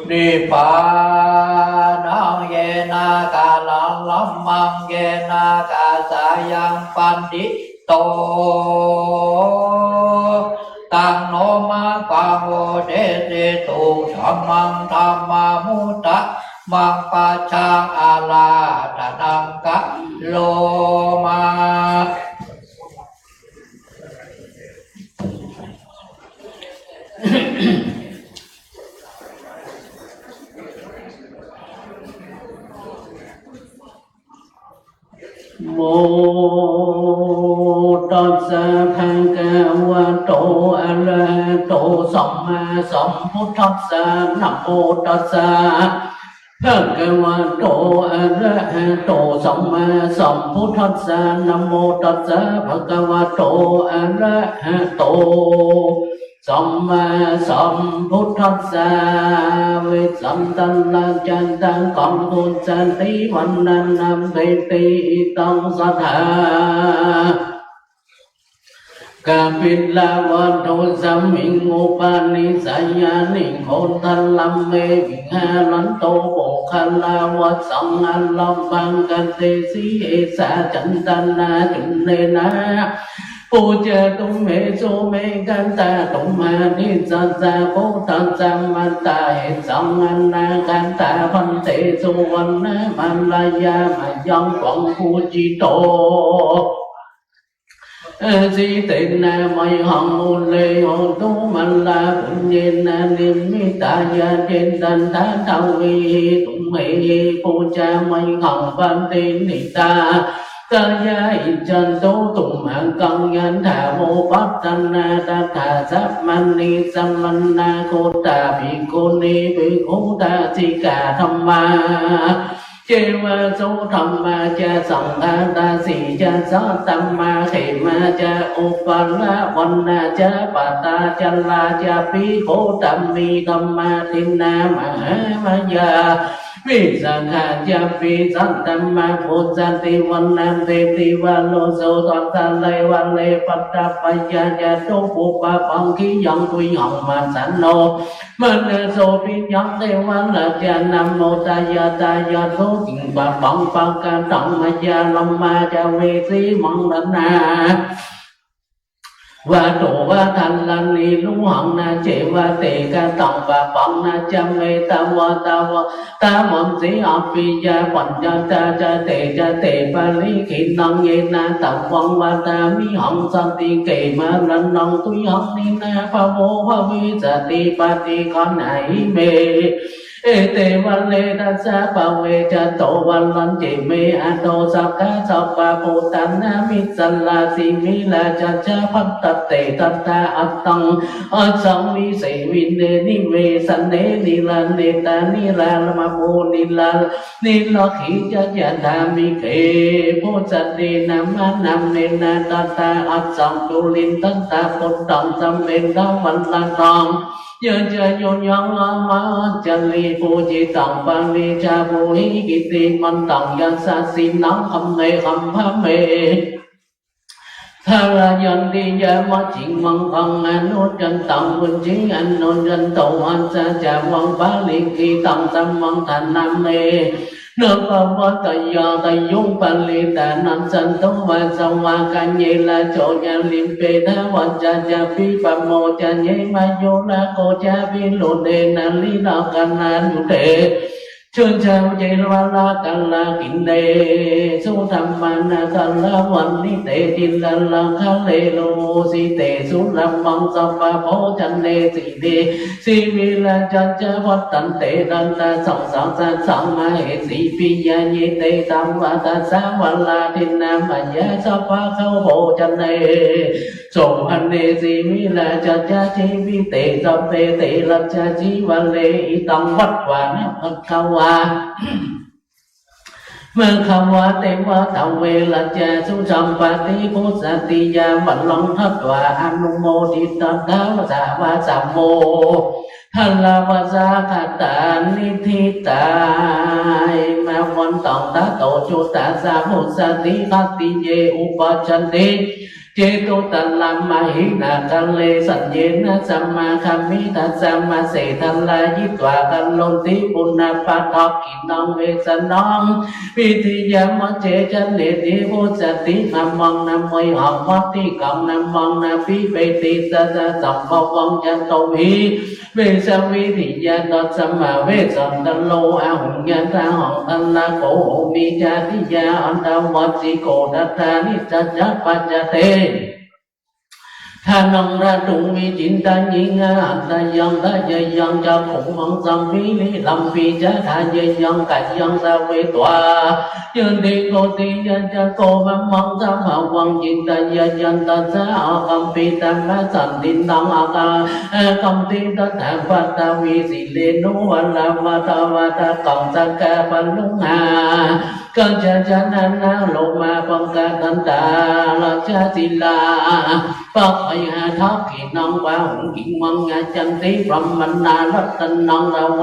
นิพพานัง เยนะ กาลัง ธัมมัง เยนะ กาสายัง ปันดิโต ตัง โน มะ กัง อุ เด สิ ตุ ธัมมัง ธัมมา มุตตะ มัง ปัจฉัง อาราธนัง กะโรมะ โม ตัสสะ ภะคะวะโต อะระหะโต สัมมาสัมพุทธัสสะ นะโมตัสสะ ภะคะวะโต อะระหะโต สัมมาสัมพุทธัสสะ นะโมตัสสะ ภะคะวะโต อะระหะโต สัมมาสัมพุทธัสสะ เวสสันตะนะ จันตะกัง ปุจจาติ วัณณะนะ เตติ อิตัง สัทธา กะปิลวัตถุ สมิง อุปานิสสะยานิ โคตะละเม วิหารันโต โมคคัลลาวัสสัง อารัมภัง กะเตสิ เอสา จันตะนะ จุลเลนะ ปูจาตุ เม สุ เมขันตา ตุมหานิสสะสะ พุทธัสสะ มัตตาหิสัง อนาคันตา ภันเต สุวัณณะ มาลายา มะยัง ขวัง ปูจิโต อาสิเตนะ มะยัง มุนเล โหตุ มาลา ปุญเญนะ นิมมิตายา เจนตันทะ ทวีหิ ตุมเหหิ ปูจามะยัง ภันเต นิตา ตายา อิจฉันตุ ตุมหังคัง ยัตถา โวพัสสนา ตถา สะมะเณ สะมะณา โคตา ภิกขุนี ภิกขุ ดาสิกา ธัมมา เจวะ โส ธัมมา จะ สังฆา ดาสี จะ สัตตะมา เขมา จะ อุปาละ วัณณา จะ ปตา จารา จะ ภิกขุ ธัมมี ธัมมาทินนา มหามายา วิสาขา จะ ภิสัตตะมา ปุจจาติ วัณณะ เตติ วะโร โส ทัสสะ เลวะ เลปัตตะปะยา จะ ตุปุปปะปังคิยัง ตุยัง มาสะโน มะนะโส ปิยัง เตวะราชา นะโม ทายาทายา ทุกิง ปะปัง ปะกะตัง มะยา ธัมมา จะ เวสี มัง รณา วะโต วะทะระณี รุหัง นะ เจวะ เตกะตัง ปะปัง นะ จะ เมตตะวะ ตะวะ ตะวังสี อัปปิยะ ปัญญา จะ จะ เต จะ เต ปะริกขิณัง เยนะ ตะวัง วะทามิหัง สันติ เขมะระณัง ตุยัง นินา ภะโว ภะวิสสะติ ปะฏิกะหะหิ เม เอเต วะเร ทัสสะ ปะเว จะโต วะรัญจิ เม อะโต สักขะ สัพพะ ปูตะนะ มิสสะรา สิวิราชะ จะ ภัตตะเต ทัตตา อัตตัง อัสสัง วิเส วิเน นิเวสะเน นิราเนตา นิรารามะโภ นิรา นิรักขี จะ ยะถา มิเข ปุสสะเตนะ มะนะเมนะ ทัตตา อัสสัง จุลินทัตตะ ปุตตัง สะเมนทะ วัลลัง ยะจะ โยยัง อามา อัจจาริ ปูจิตัง ปะเรชา ปูหิ กิตติมันตัง ยัสสะสินัง คัมเม คัมภะเม ทารายันติยะ มะจิมังคัง อนุจจันตัง วุจจิ อนุจจันโต อัสสะจะวัง ปะริกขิตัง สะมัง ทะนะเม นะ ปะวะตะยา ตะยุง ปะริตานัสสันตุ วาสะวะ กะเย ราโช ยะ ลิมเป ทะ วัจจะ จะ ปิปะโม จะ เย มะยุระโก จะ วิรุเต นะ ลิระกะนา ยุเต ชุนชา เย วะระกะลา กินเน สุธัมมา นะ กะละวันนิเต จินดาลาคะเล โล สิเต สุระมัง สัพพะโภชะเน สีเต สิวิราชะ จะ วัตตันเต ทัตตา สัง สัง สะ สัง มะเหสี ปิยะเย เต สะ วะ ทัสสะ วะลา ทินนา มะยา สัพพะโภชะเน โสภะเน สิวิราชะ จะ จีวิเต สัพเพ เต รัชชา จีวะเร อิตัง วัตถวา นะ ภะคะวา ภะคะวา เตวะตะ เวรัญจะ สุสัมปะติ ปุสสะติยา วะรัง ทัตถวา อนุโมทิตัง ทะ วะสะ วะสะโม ทะละวะสะ คะตานิ ทิตา อิมะ วันตัง ทะ โต จุตตะสะ ปุสสะติ คะติเย อุปัชชันติ เจตุตะละมะหิ นาคะเร สัญเยนะ สะ มาคะมิ ทัสสะ มะ เส ทะ ลายิ ตวา คะโรนติ ปุณณะ ปะทักขิณัง เวสะนัง วิทยา มะ เจ ชะ เนติ ปุสสะติ นะ มัง นะ เมหัง มะ ติกัง นะ มัง นะ ปิเปติ สะ สะ สัมภวัง จะ โต หิ เวสะ วิทยา ตัสสะ มะ เวสันตะโร อะหุง ยะถา หัง ทะ นะ โข โหมิ จะ ทิยา อัตถะ วัสสิโก ทัตถา นิสสะ จะ ปัจจะ เต ถะ นัง ระ ตุง วิจิตตะ ยิง อะ หัตถะ ยัง ทะ ยะ ยัง จะ ขุง มัง สัง พิริ รัม ปิ จะ ทะ ยะ ยัง กะ ยัง สะ เว ตวา ยันติ โก ติ ยะ จะ โก มะ มัง สะ ภะ วัง จิตตะ ยะ ยัน ตัสสะ อะ คัมปิ ตะ มะ สันติ นัง อะ กะ อะ คัมปิ ตะ ถะ ปัตตะวี สิ เร นุ วะ ระ วะ ตะ วะ ตะ กัง สะ กะ ปะ รุง หา กัจจา จะ นะ นะ โลมา ปัง กะ ทันตา ราชา ศิลา ปะ ไข หา ทักขิณัง บาหุง อิมัง ยะ ยันติ บรหมณา รัตตะ นัง ทะ เว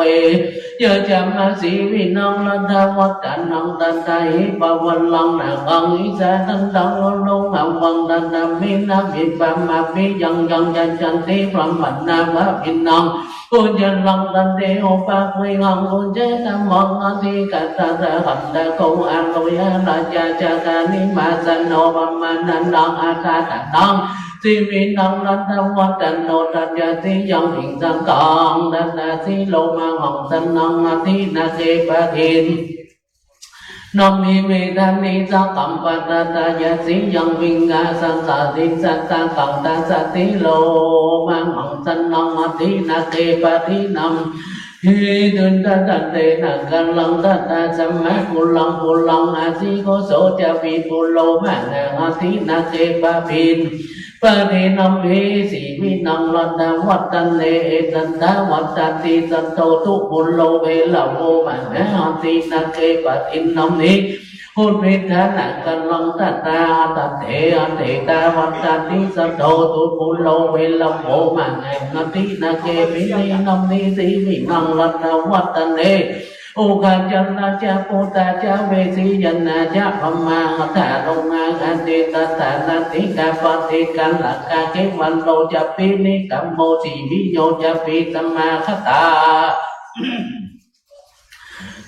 ยะ จะ มะ สี วินัง รัตถะ วัตถะ นัง ทัตถะ หิ ปะ วะ รัง นะ ขัง หิ สา ทันตัง วะ โลมา วัง ทัตถะ มิ นะ วิ ปะ มะ ปิ ยัง ยัง ยะ ยันติ บรหมณา ภะ วินัง ปุญญะ รัง ตันติ โอ ปะ วิหัง ปุญญะ ธัมมัง อะ ทิ กัตถะ สะ ขันตะ โก อะ โล ยะ ราชา จะ กา นิ มา สะ โน ปะ มา นะ นัง อะ ทา ทะ นัง สิ วินัง รัตถะ วัตถะ โน ทัตถะ สิ ยัง ปิง สัง ขัง ทัตถะ สิ โลมา หัง สะ นัง อะ ทิ นะ เข ปะ ทิน นะ มิ เม ทะ นิ สะ กัม ปะ ทัตถะ ยะ สิ ยัง ปิง กา สัส สะ สิ สัตถะ ขัง ทัสสะ สิ โลมา หัง สะ นัง อะ ทิ นะ เข ปะ ทิ นะ มิ หิ ทุน ทัตถะ เต นะ กะ รัง ทัตถะ สะ มะ กุ รัง กุ รัง อะ สิ โก โส จะ วิปุลโล มะ นะ อะ ทิ นะ เข ปะ ทิน ปะ ทิ นะ มิ สิ วินัง รัตถะ วัตถะ เน เอ ทัตถะ วัตถะ ติ สัตโต ทุ ปุลโล เวระ โว มะ นะ อะ ทิ นะ เข ปะ ทิน นะ มิ หุ วิทธะ นะ กะ รัง ทัตถะ อะ ทะ เถ อะ เถ ตะ วัตถะ ติ สัตโต ทุ ปุลโล เวระ โว มะ นะ อะ ทิ นะ เข ปะ ทิน นะ มิ สิ วินัง รัตถะ วัตถะ เน อุคา จะ ราชะ ปุตตะ จะ เวสสี ยะ นะ จะ พะ มา หัตถะ โลมา อะ เต ทัตถะ นะ ติกะ ปะ ติกะ ละกะ เข วะ โร จะ ปิ นิกะ โม สิ วิโย จะ ปิ สะ มา คะ ตา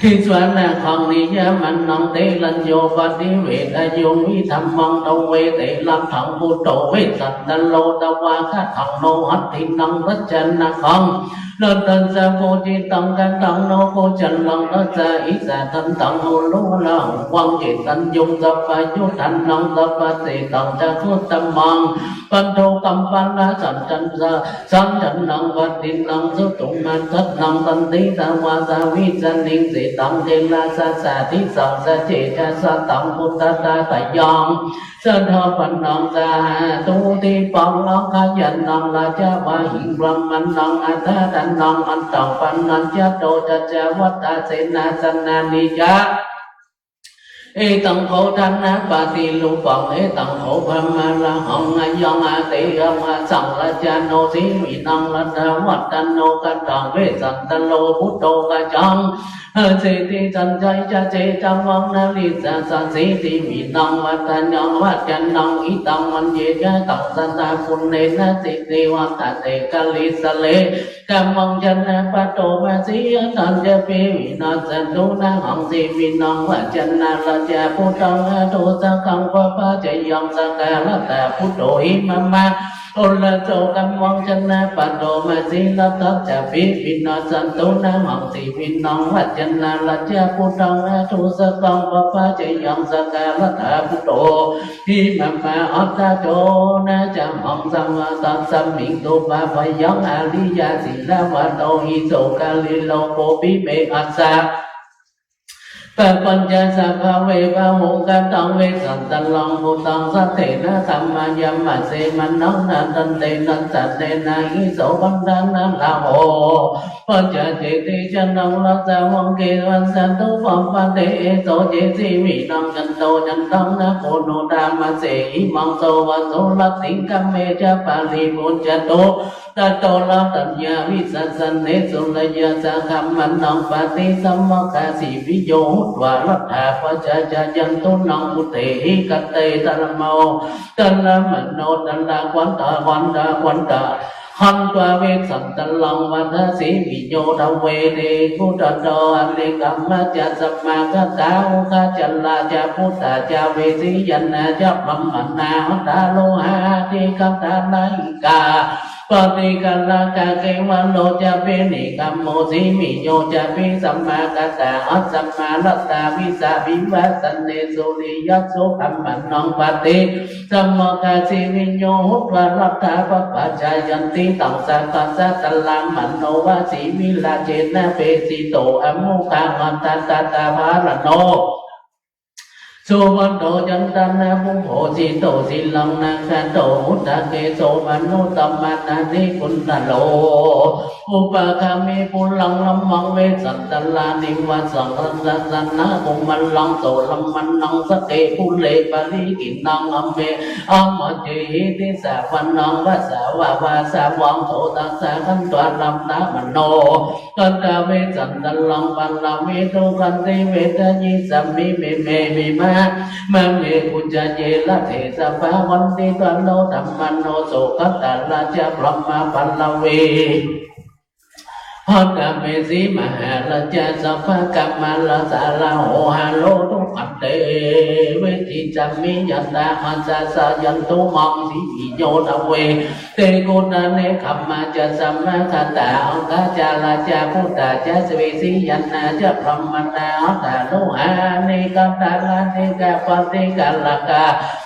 ทิ สวะ นะ ขัง นิยะ มะ นัง เต รัญโญ ปะ ติ เวทะ ยุง วิ ธัม มัง ทะ เว เต ระ หัง ปุตโต เวสสันตะ โล ตะ วา คะ หัง โน หัตถิ นัง รัชชะ นะ ขัง รัตตัสสะ ภูติตัง กันทัง โลกุจจรัง รัจจา อิสสะ ทันตัง อุรุ วะราหุ วัง เกตุ ตัญญู สัพพะยุตตะนัง สัพพะเศตตัง จะตุตตะมัง ปันโท กัมปะละ สัจจันตะ สัจจันนัง วัตถินัง สุตุมะทัสสัง สันติตวาสาวิสะเนง เสตัง เทระสะสะ ทิสสะ สะเจจะสะ สัง พุทธัสสะ สะยัง สถาปนัง สาธุ ทิปะระขะยะนัง ราชวาหิง พรหมะนัง อัฏฐะทะนัง อัตถัง ปะนะจะโต จะจะวัตตะ เสนาสนะนิจะ เอตัง โข ฐานะปะติรูปัง เอตัง โข พรหมาระหัง อายัง อาเตอะมะสัง ราชาโน สีวินัง รัตถะวัตถะโน คัตถัง เวสสันตะโล ปุตโต กะจัง หะเสติ สัญชัย จะเจจะวัง นะริสสะ สะสี สีวินัง วัตถะยัง วัจจะนัง อิทัง มัญเญ ยะตัง สะตา ปุณเณนะ สิทธิวัตถะเต กะลิสสะเล ธัมมัง ชนะปะโต มะสี ยะทัญจะ เป วินาสสันตุ นะหัง สีวินัง วัจจะนา ราชา ปุตถัง อะโทสะกัง ปะปะจะยัง สะกะระตะ ปุตโต หิมะมะ โอระโส ธัมมัง ชนะปะโต มะสี รัตถัสสะ เป วินาสสันตุ นะหัง สีวินัง วัจจะนา ราชา ปุตถัง อะโทสะกัง ปะปะจะยัง สะกะระตะ ปุตโต หิมะมะ อัตถะโส นะจะหัง สังวะตัสสะมิง ตุปะปะยัง อะริยะสีลาวะโต หิโสกะลิโล โกปิเมหัสสะ ปะปัญจะ สะภะเว พะหุง คัตถัง เวสสันตะลัง พุทธัง สันเทนะ ธัมมายะมะ เสมะนะ นะ ทันเตนะ สันเทนะ หิโส พันธะนะ ลาโห ปัจจาเจติ ชะนัง รัสสะ วัง เกวัสสะ ตุปะปะเต เอโส เจ สีวินัง จันโต จันทัง นะ โค โน ทามาเส หิมัง โสวะโส รัตถิง คะเม จะ ปะริภุญจะตุ ตะโต รัตถัญญา วิสัสสะเน สุรายา สะ ธัมมานัง ปะติสัมมะกา สีวิโย หุตวา รัตถา ปัจจายันตุ นัง อุเทหิ คะเต ทะละโม ทะละมะโน ทะละขวัณฑา ขวัณฑา ขวัณฑา หันตวา เวสสันตะลัง วัฏฐะ สีวิโย ทะเว เท กุตตะโต อะเรกัมมะ จะ สัมมาคะตา โอคะจะลา จะ พุทธา จะ เวสียะนา จะ พรหมะนา หัตถา โลหะ อะทิกะตา นะหิกา ปะติกะละกะ เกวะโล จะ เป เนกะโม สีวิโย จะ เป สัมมาคะตา หัสสะมะ รัตถา วิสา วิวัสสะเน สุริยะ สุขะมะนัง ปะติ สัมมะกา สีวิโย หุตวา รัตถา ปะปะจายันติตัง สะกัสสะ ทะละมะโน วะ สีวิราเชนะ เปสิโต อะโมฆะ หัตถะ ตะตะ พะละโน สุวัตโต จันตะนะ ภูโภ สิโต สีลัง นะคะโต อุทะเกโส มะนุตตะมะนะ นิกุณฑะโล อุปะคามิ ปุรัง ธัมมัง เวสสันตะลานิวาสัง รัตตะสะนะ กุมะลัง โสรมะนัง สะเก ปุเร ปะริขิณัง อะเม อะมะเจหิ ติสสะวะนัง วะสะวะวาสะวัง โสตัสสะ ขันตะ รัตถะมะโน ขันตะ เวสสันตะลัง ปะระเว ทุกขันติ เวทะยิสสะมิ เม เม เม มะ มะเม อุจจาเย ละเทสะ ภะวันติ ตะโน ธัมมะโน โส ขันตะ ราชะ พรหมะ ปะระเว หัตถะเม สีมหาราชะ สัพพะกะมะละสะ ลาโห หะโล ทุกขันเต เวทิสสะมิ ยัตถะ หัสสะ สะยันตุมัง สีวิโย ทะเว เท กุณฑะ เนกขัมมะ จะ สัมมาคะตา โอคะจะ ราชะ พุทธา จะ เวสียะนา จะ พรหมะนา หัตถา โลหะ อะเนกะตา ละเนกะปะติกะละกะ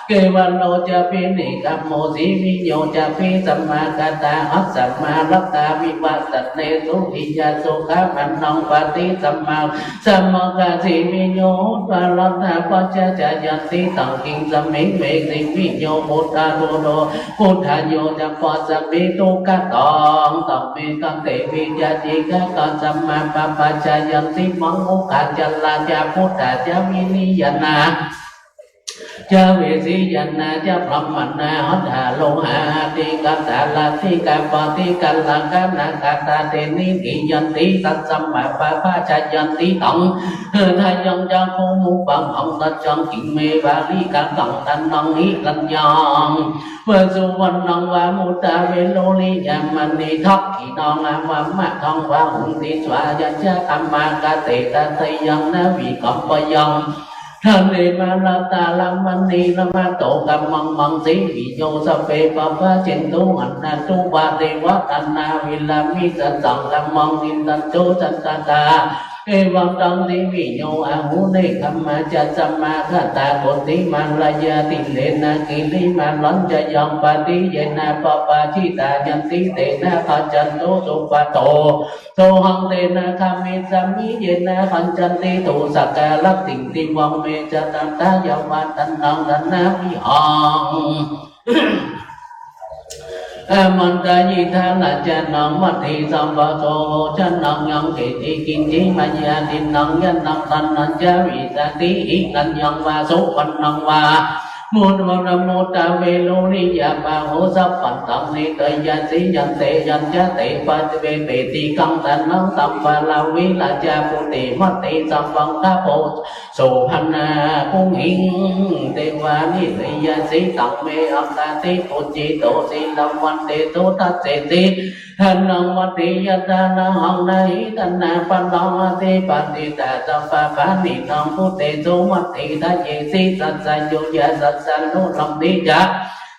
เกวะโล จะ เป เนกะโม สีวิโย จะ เป สัมมาคะตา หัสสะมะ รัตถา วิวัสสะเน สุริยะ สุขะมะนัง ปะติสัมมา สัมมะกา สีวิโย หุตวา รัตถา ปัจจายันติตัง คิงสะมิง เว สีวิโย พุทธา พุทโธ พุทธาโย จะ ปัสสะมิ ทุกขะตัง ธัมเม ขันเต วิจาจิกะตัง สัมมา ปะปะจายันติมัง โอคะจะ ราชะ พุทธา จะ วิริยะนา จะ เวสียะนา จะ พรหมะนา หัตถา โลหะ อะทิกะตา ละทิกะปะติกะละกะ นะกะตา เต นิกขิยันติ ตัสสะมะ ปะปะจายันติตัง หะทายัง จักขุง มุปะหัง สัจจัง คิงเม วาริกัง ขัง ทันตัง หิรัญญัง วะ สุวัณณัง วะ มุตตะ เวโรริยะมะณี ทักขิณัง อวะมะคัง วาหุง ติสสะ ยัญชะ ธัมมะกะเต ตะเตยัง นะ วิกัมปะยัง ทะเน มะรัตตา ละมะเน ละมะโต กะมะมัง สิริโย สะเป ปะปะเชนตุ หันตุ ปะเทวะตะนา วิรามิ สะสัง กะมัง อินทันตุ สัตตา เอวังตัง สิริโย อาหุ เนกขะมะ จัสมะ ขัตตา โกติ มะระยะ ติเรนะ กิริมะรัญจะยัง ปะติเยนะ ปะปะจิตายันติ เตนะ ขัจฉันตุ สุปะโต โสหัง เตนะ กะมิสสามิ เยนะ ขัจฉันติ ตุสักกะระติง ติวัง เม จะตะทะยะ วัตถะนัง ทะนะมิหัง อามันตะยิทา ราชานัง วัตถิสัพพะ โสโหชะนัง ยังเขติกิจฉิ มะยาทินนัง ยะนัง ทันนัญจะ วิสาทิ หิรัญยัง วา สุพรรณัง วา มุตตะมุตตะ เวโรริยะ ปะโห สัพพันตัง เนตะยะสิ ยันเต ยัญจะเต ปะเวเปติกัง ตะนัง สัมปะระวิ ราชาปุตติ วัตถิสัพพัง คโป โสภะนา ปุงหิง เตวานิเสยะสิ ตัง เม อักขาติ ปุจฉิโต สีลัง วันเตโส ทัสเสสิ ทะนัง วัตถิยัตถา นะหัง นะหิ ทะนา ปะรัง อธิปะติตา สัพพะปาณินัง ปุตเตโส วัตถิทะเยสิ สัสสะโย ยะสัสสะ นุรังสิ จะ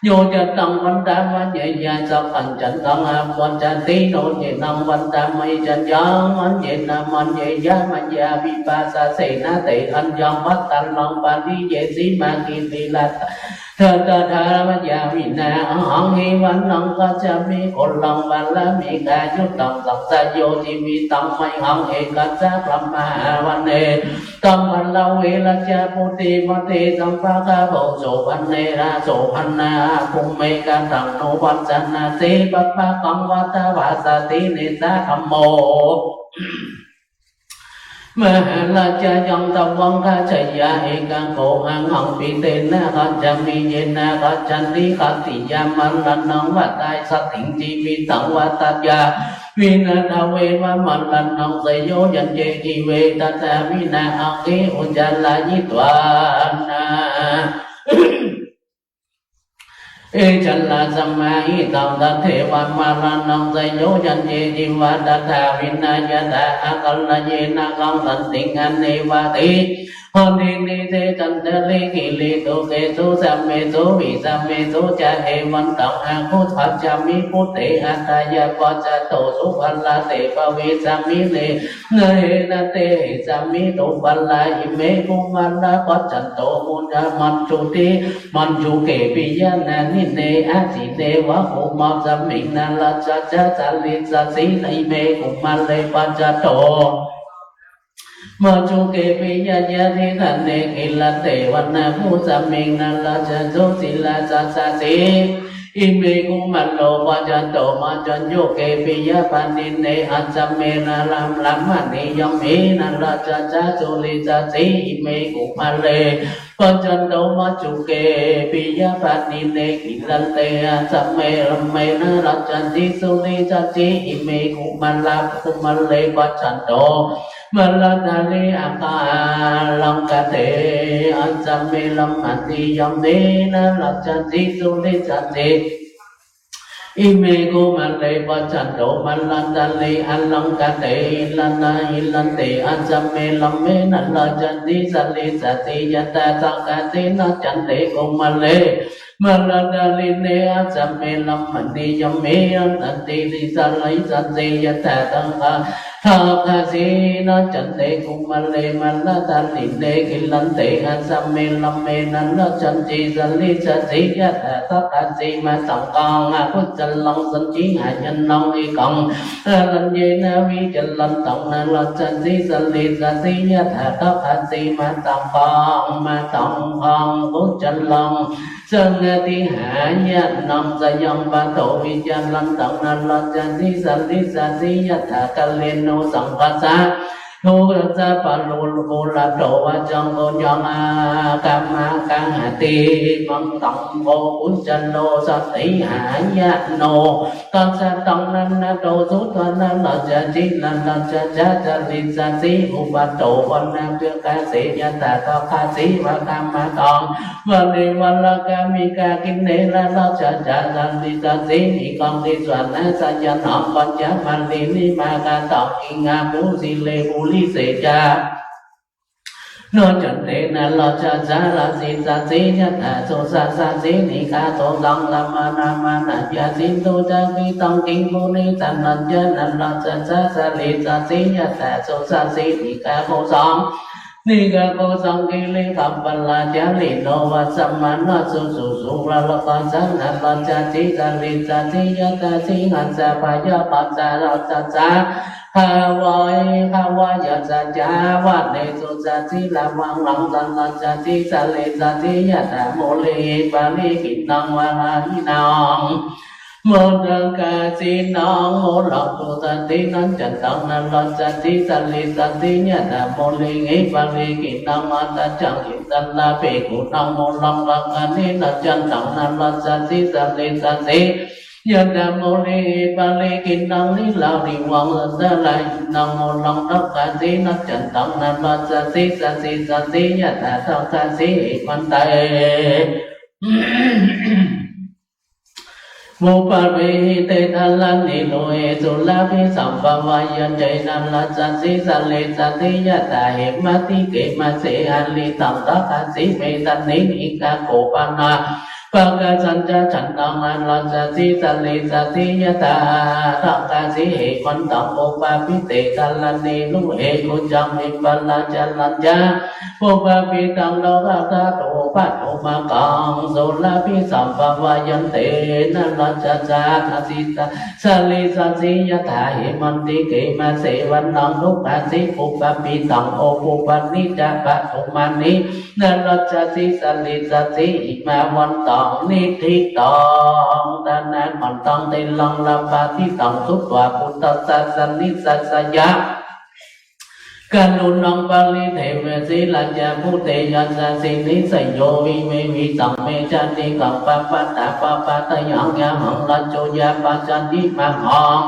โย จะตัง วันตะมะเยยะ สัพพัญจะตัง อปัสสะติ โนเจนะ วันตะเม จะยัง มะเยนะ มะเยยะ มะยา วิปาสสะเสนะ เตหัญยัง ภัททะรัง ปะริเยสิ มา กิริรัตตะ ทะตะทะ มะยาวินา อะหัง หิวะนัง คัจฉามิ โกรัง ปะระเมฆายุตัง สัสสะโย จีวิตัง มะหัง เอกัสสะ บรมมหาวันเน ตัมภะระเว ราชาปุตติ วัตถิสัพพะ คโป โสภะเนนะ โสภะนา ภุมเมฆะตานุปัสสนาสี ปัปปะกัง วัฏฐะภาสสะติ เนสสะธัมโม มหาราชายัง ตะวังคะชะยะ เอกัง โข อะหัง ปิเตนะ คัจฉามิ เยนะ คัจฉันติ ขัตติยะ มะระณัง วะทาสะติง จีวิตัง วะทัสสะ วินาถะเววะ มะระณัง เสยโย ยัญเย จีเว ทัตถา วินา อังคี อุจจารายิตวา นา เอชะละ สมาหิตัง ทัตเถวะ มะระณัง เสยโย ยัญเย จีวา ทัตถา วินา ยะถา อาคัลละเยนะ คัง สันติง อะเนวะติ หันติ นิเสสันตะริ กิริตุเกสุ สะเมสุ วิสะเมสุ จะ เอวันตัง อะคุ คัจฉามิ พุทเท อัตถายะ ปัจจันโต สุภะระเต ภวิสสามิ เนนะ เฮนะ เตหิสสามิ ตุภะระ อิเม กุมะระ ปัจจันโต มุนะ มัจจุติ มัจจุเก ปิยะ นานิเน อะสิเนวะ โค มัสสะมิง นะรัสสะจะ สะลิสสะสี อิเม กุมะเร ปัจจันโต มัจจุเก ปิยะ ยะทิฏฐะเน กิรันเต วะนะ มุสสะมิง นะรัสสะโส สิรัสสะสี อิเม กุมะโร ปัจจันโต มัจจัญญูเก ปิยะ ปาณิเน อัสสะเม นะรัม รัมมะนียัมหิ นะรัสสะจะ สุริสสะสี อิเม กุมะเร ปัจจันโต มัจจุเก ปิยะ ปาณิเน กิรันเต อัสสะเม รัมเม นะรัสสะสี สุริสสะสี อิเม กุมะระ กุมะเร ปัจจันโต มะระดาลิ อะคาลังคะเต อัสสะเม รัมมะนียัมหิ นะรัสสะสี สุริสสะสี อิเม กุมะเร ปัจจันโต มะระดาลิ อะลังคะเต หิรันนะหิรันเต อัสสะเม รัมเม นะรัสสะสี สะลิสสะสี ยะถา สังคะสี นะจันเต กุมะเร มะระดาลิเน อัสสะเม รัมมะนียัมหิ อะสันติ สะลิสสะสี ยะถา สังคะ ทาคะสี นะจันเต กุมะเร มะระดาลิเน กิรันเต อัสสะเม รัมเม นะรัสสะสี สะลิสสะสี ยะถา สังคะสี มาตังคัง อะคุจจะรัง สัจฉิ หายะนัง เอกัง อะรัญเยนะ วิจารันตัง นะรัสสะสี สะลิสสะสี ยะถา สังคะสี มาตังคัง มาตังคัง คุจจะรัง สังคะสี หายะนัง สยังปะโถ วิจารันตัง นะรัสสะสี สะลิสสะสี ยะถา กาเลนุ สังคะสะ ทุกขัสสะ ปะโร ปุระโต วะจัง โกยัง อาคัมมะกังหะติ มังตัง โพ คุจจะโร สะติ หายะโน ทัสสะตัง นะนะโต สุตวา นะรัสสะสี นะรัสสะจะ สะลิสสะสี อุปะโต วะนะ พฤกขะสี ยะถา สังคะสี วะคัมมะกัง วะเนวะระกามิกา กินเน นะรัสสะจะ สะลิสสะสี นิกัง ทิสวานะ สะยะนัง ปัญญะมะลิ นิมะกะตัง อิงา ภู สิเล ปุริเส จะ โนจันเตนะรัจจาราสีสาสี ยัตถาสุสาสาสี นิกาโตตัง ลามานามานาญาสินตุจาริตัง กิงปุริสานัญญาณรัจจาสาลีสาสี ยัตถาสุสาสี นิกาโกสัง นิกาโกสัง กิริกัมปะลาจาริโน วัสสะมานะสุสุสุวะรกาสะนะรัจจาสีสาลีสาสี ยัตถาสีหัสสะพยาปัสสะรัจจาสา ภาวัยภาวายสจาวะเนสุสสิลาวังลังสันตัสสสิสเลสสิยะถาโมเลหิปาลิขินังวาหินัง โมทังกาสินังโมลังสุสสินัจจันตังนรัสสิสเลสสิยะถาโมเลหิปาลิขินังมาตจังหิตันลาเปกุนังโมลังลังกานินัจจันตังนรัสสิสเลสสิ ยัตถาโมเลหิปาลิขินังนิลาวิวังสันตะลาหินังโมลังตักกาสีนัจจันตังนรัสสิสสิสสิยัตถาตักกาสีหิมันเต ปุปปะเปหิเตทะละนิโลหิสุลาภิสัมปวายัญเจนรัสสิสเลสสิยัตถาเหมะติเกมะเสหะริตังตักกาสีเมสะนิหิกาโกปะนา ปะกาสัญจะฉันตังนรัสสิสเลสสิยัตถาทังกาสีเหมันตังโอปาปิเตทะละเนลุเหกุจังวิปะลาจารัญญาปุปปาปิตังโลกัสสะโตปะโทมะกังสุลาภิสัมปวายันเตนรัสสะสาสิสะสะเลสสิยัตถาเหมันติเกมะเสวะนังทุกขาสีปุปปาปิตังโอปุปปานิจจะปะโทมานิ นรัสสิสลิสสิอิมาวันตังนิทิตังตานะมันตังเตลังลาปาทิตังสุตวาปุตตะสสะนิสสะยะกรุณังปริเทวสิรัจจภูเตยัสสินิสโยวิเววิสังเมจาติกังปะปะตะปะปะตะยังยะหังรัจโจยะปัจจานิมะหัง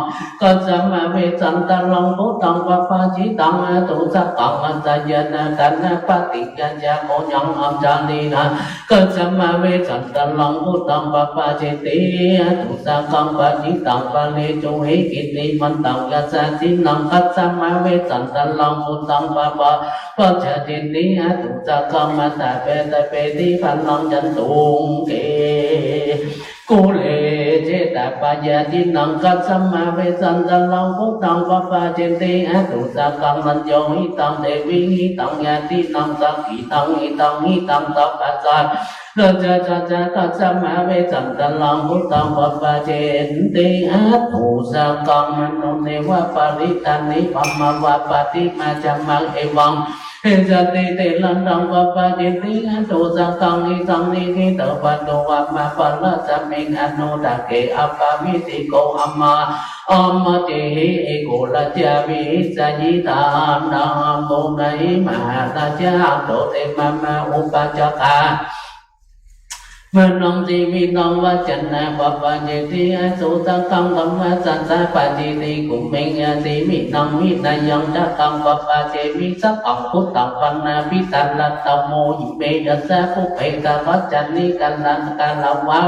กัสสะมะเวสสันตะลังพุทธังปะปะจิตังอะตุสะกังอัจจยะนะตะนะปะติญญาจะโขยังอัจจารินะ กัสสะมะเวสสันตะลังพุทธังปะปะเจติอะตุสะกังปะจิตังปะเรจุหิกิตติมันตังยัสสินัง กัสสะมะเวสสันตะลังพุทธังปะปะปัจจเจติอะตุสะกังมัตตะเปตะเปติพะลังจันตุงเก กุเลเจตะปะยาทินัง กัสสะมะเวสสันตะลังพุทธังปะปะเจติอะตุสะกัง สัญโญหิตังเตวิหิตังญาตินัง สังฆิตังหิตังหิตังสัพพะสัตตะจะจะจะ กัสสะมะเวสสันตะลังพุทธังปะปะเจติอะตุสะกัง มโนเนวะปะริตตานิ บรมมะวะปะติมาจะมัง เอวัง เอสะติเตระนังปะปะเจติอะตุสะกัง อิทังนิทิตังปะโต อะมะปะรัสมิง อนุตตะเก อะปะวิติโก อะมา อะมะเจหิ เอโกรัจจาวิหิสะยิตานัง ปุเณหิมหาราชา อัตโตเต มะมะอุปัชฌะกา มะนังสีวินังวัจจนะปะปะเจติอะตุสะกัง ธัมมะสัสสะปะจิติ กุมเมงยะสีวินังวินะยังจะกัง ปะปะเจมิ สักขังพุทธังปะนาภิ ตะระตะโมหิเม ยัสสะปุพเพ ตะวัจจานิ กาละกาละวะ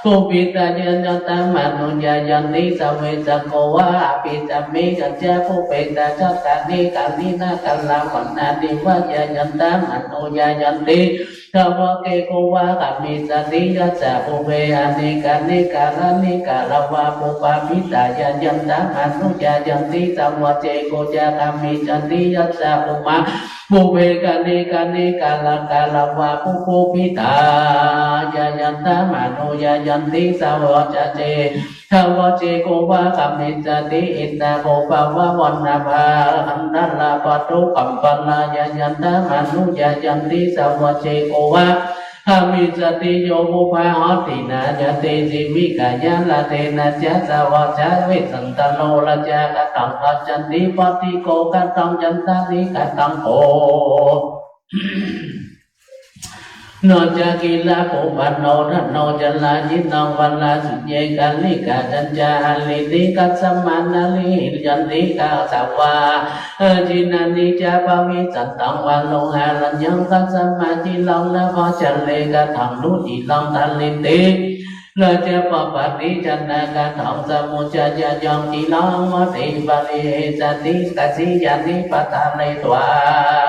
ปุพพิตายะยัตตะมะนุยายันติ สะเวสะโก วะอะภิสะเม ยัสสะปุพเพ ตะจัตตานิ กาลินะ กาละวะนานิ วะยายันตะมะนุยายันติ สะวะเกโก วะกะมิสสะติ ยัสสะปุพเพ อะเนกานิ กาละนิ กาละวะ ปุพพะภิตายะยัตตะมะนุยายันติ สะวะเจโก จะกะมิสสะติ ยัสสะปุพพะ ปุพเพ กะเนกานิ กาละกาละวะ ปุพพะภิตายะยัตตะมะนุยายันติ สะวะจะเจ สะวะเจโก วะกะมิสสะติ อิตตะโก ปะวะวะนะภะ คันธะละปะทุกกัมปะลายะยัตตะมะนุยายันติ สะวะเจโก วะกะมิสสะติ โย ปุพพะหะตินะ ยะเต สิวิกะยะ ละเตนะจะ สะวะจะ เวสสันตะโร ละจะ กะตัง กัจฉันติ ปะติโก กะตัง ฉันทะนิ กะตัง โก โนจะ กิระปุพพะโน ทะโน จะลายิโน วะลาสิเย กาลิกา ฉันจะ หะริติ กัสสะมา นะริหิยันติ กาสะวา อะจินานิ จะ ปะวิสันตัง วะโลหะรัญญัง กัสสะมา จิรัง นะภะจะเร กะตัง ทุจิรัง ทะริติ ราชาปปัตติ ชนะกะถัง สมุจจยายัง จิรัง มติ ปริเฮสติ กะสียานิ ปะทะเล ตวา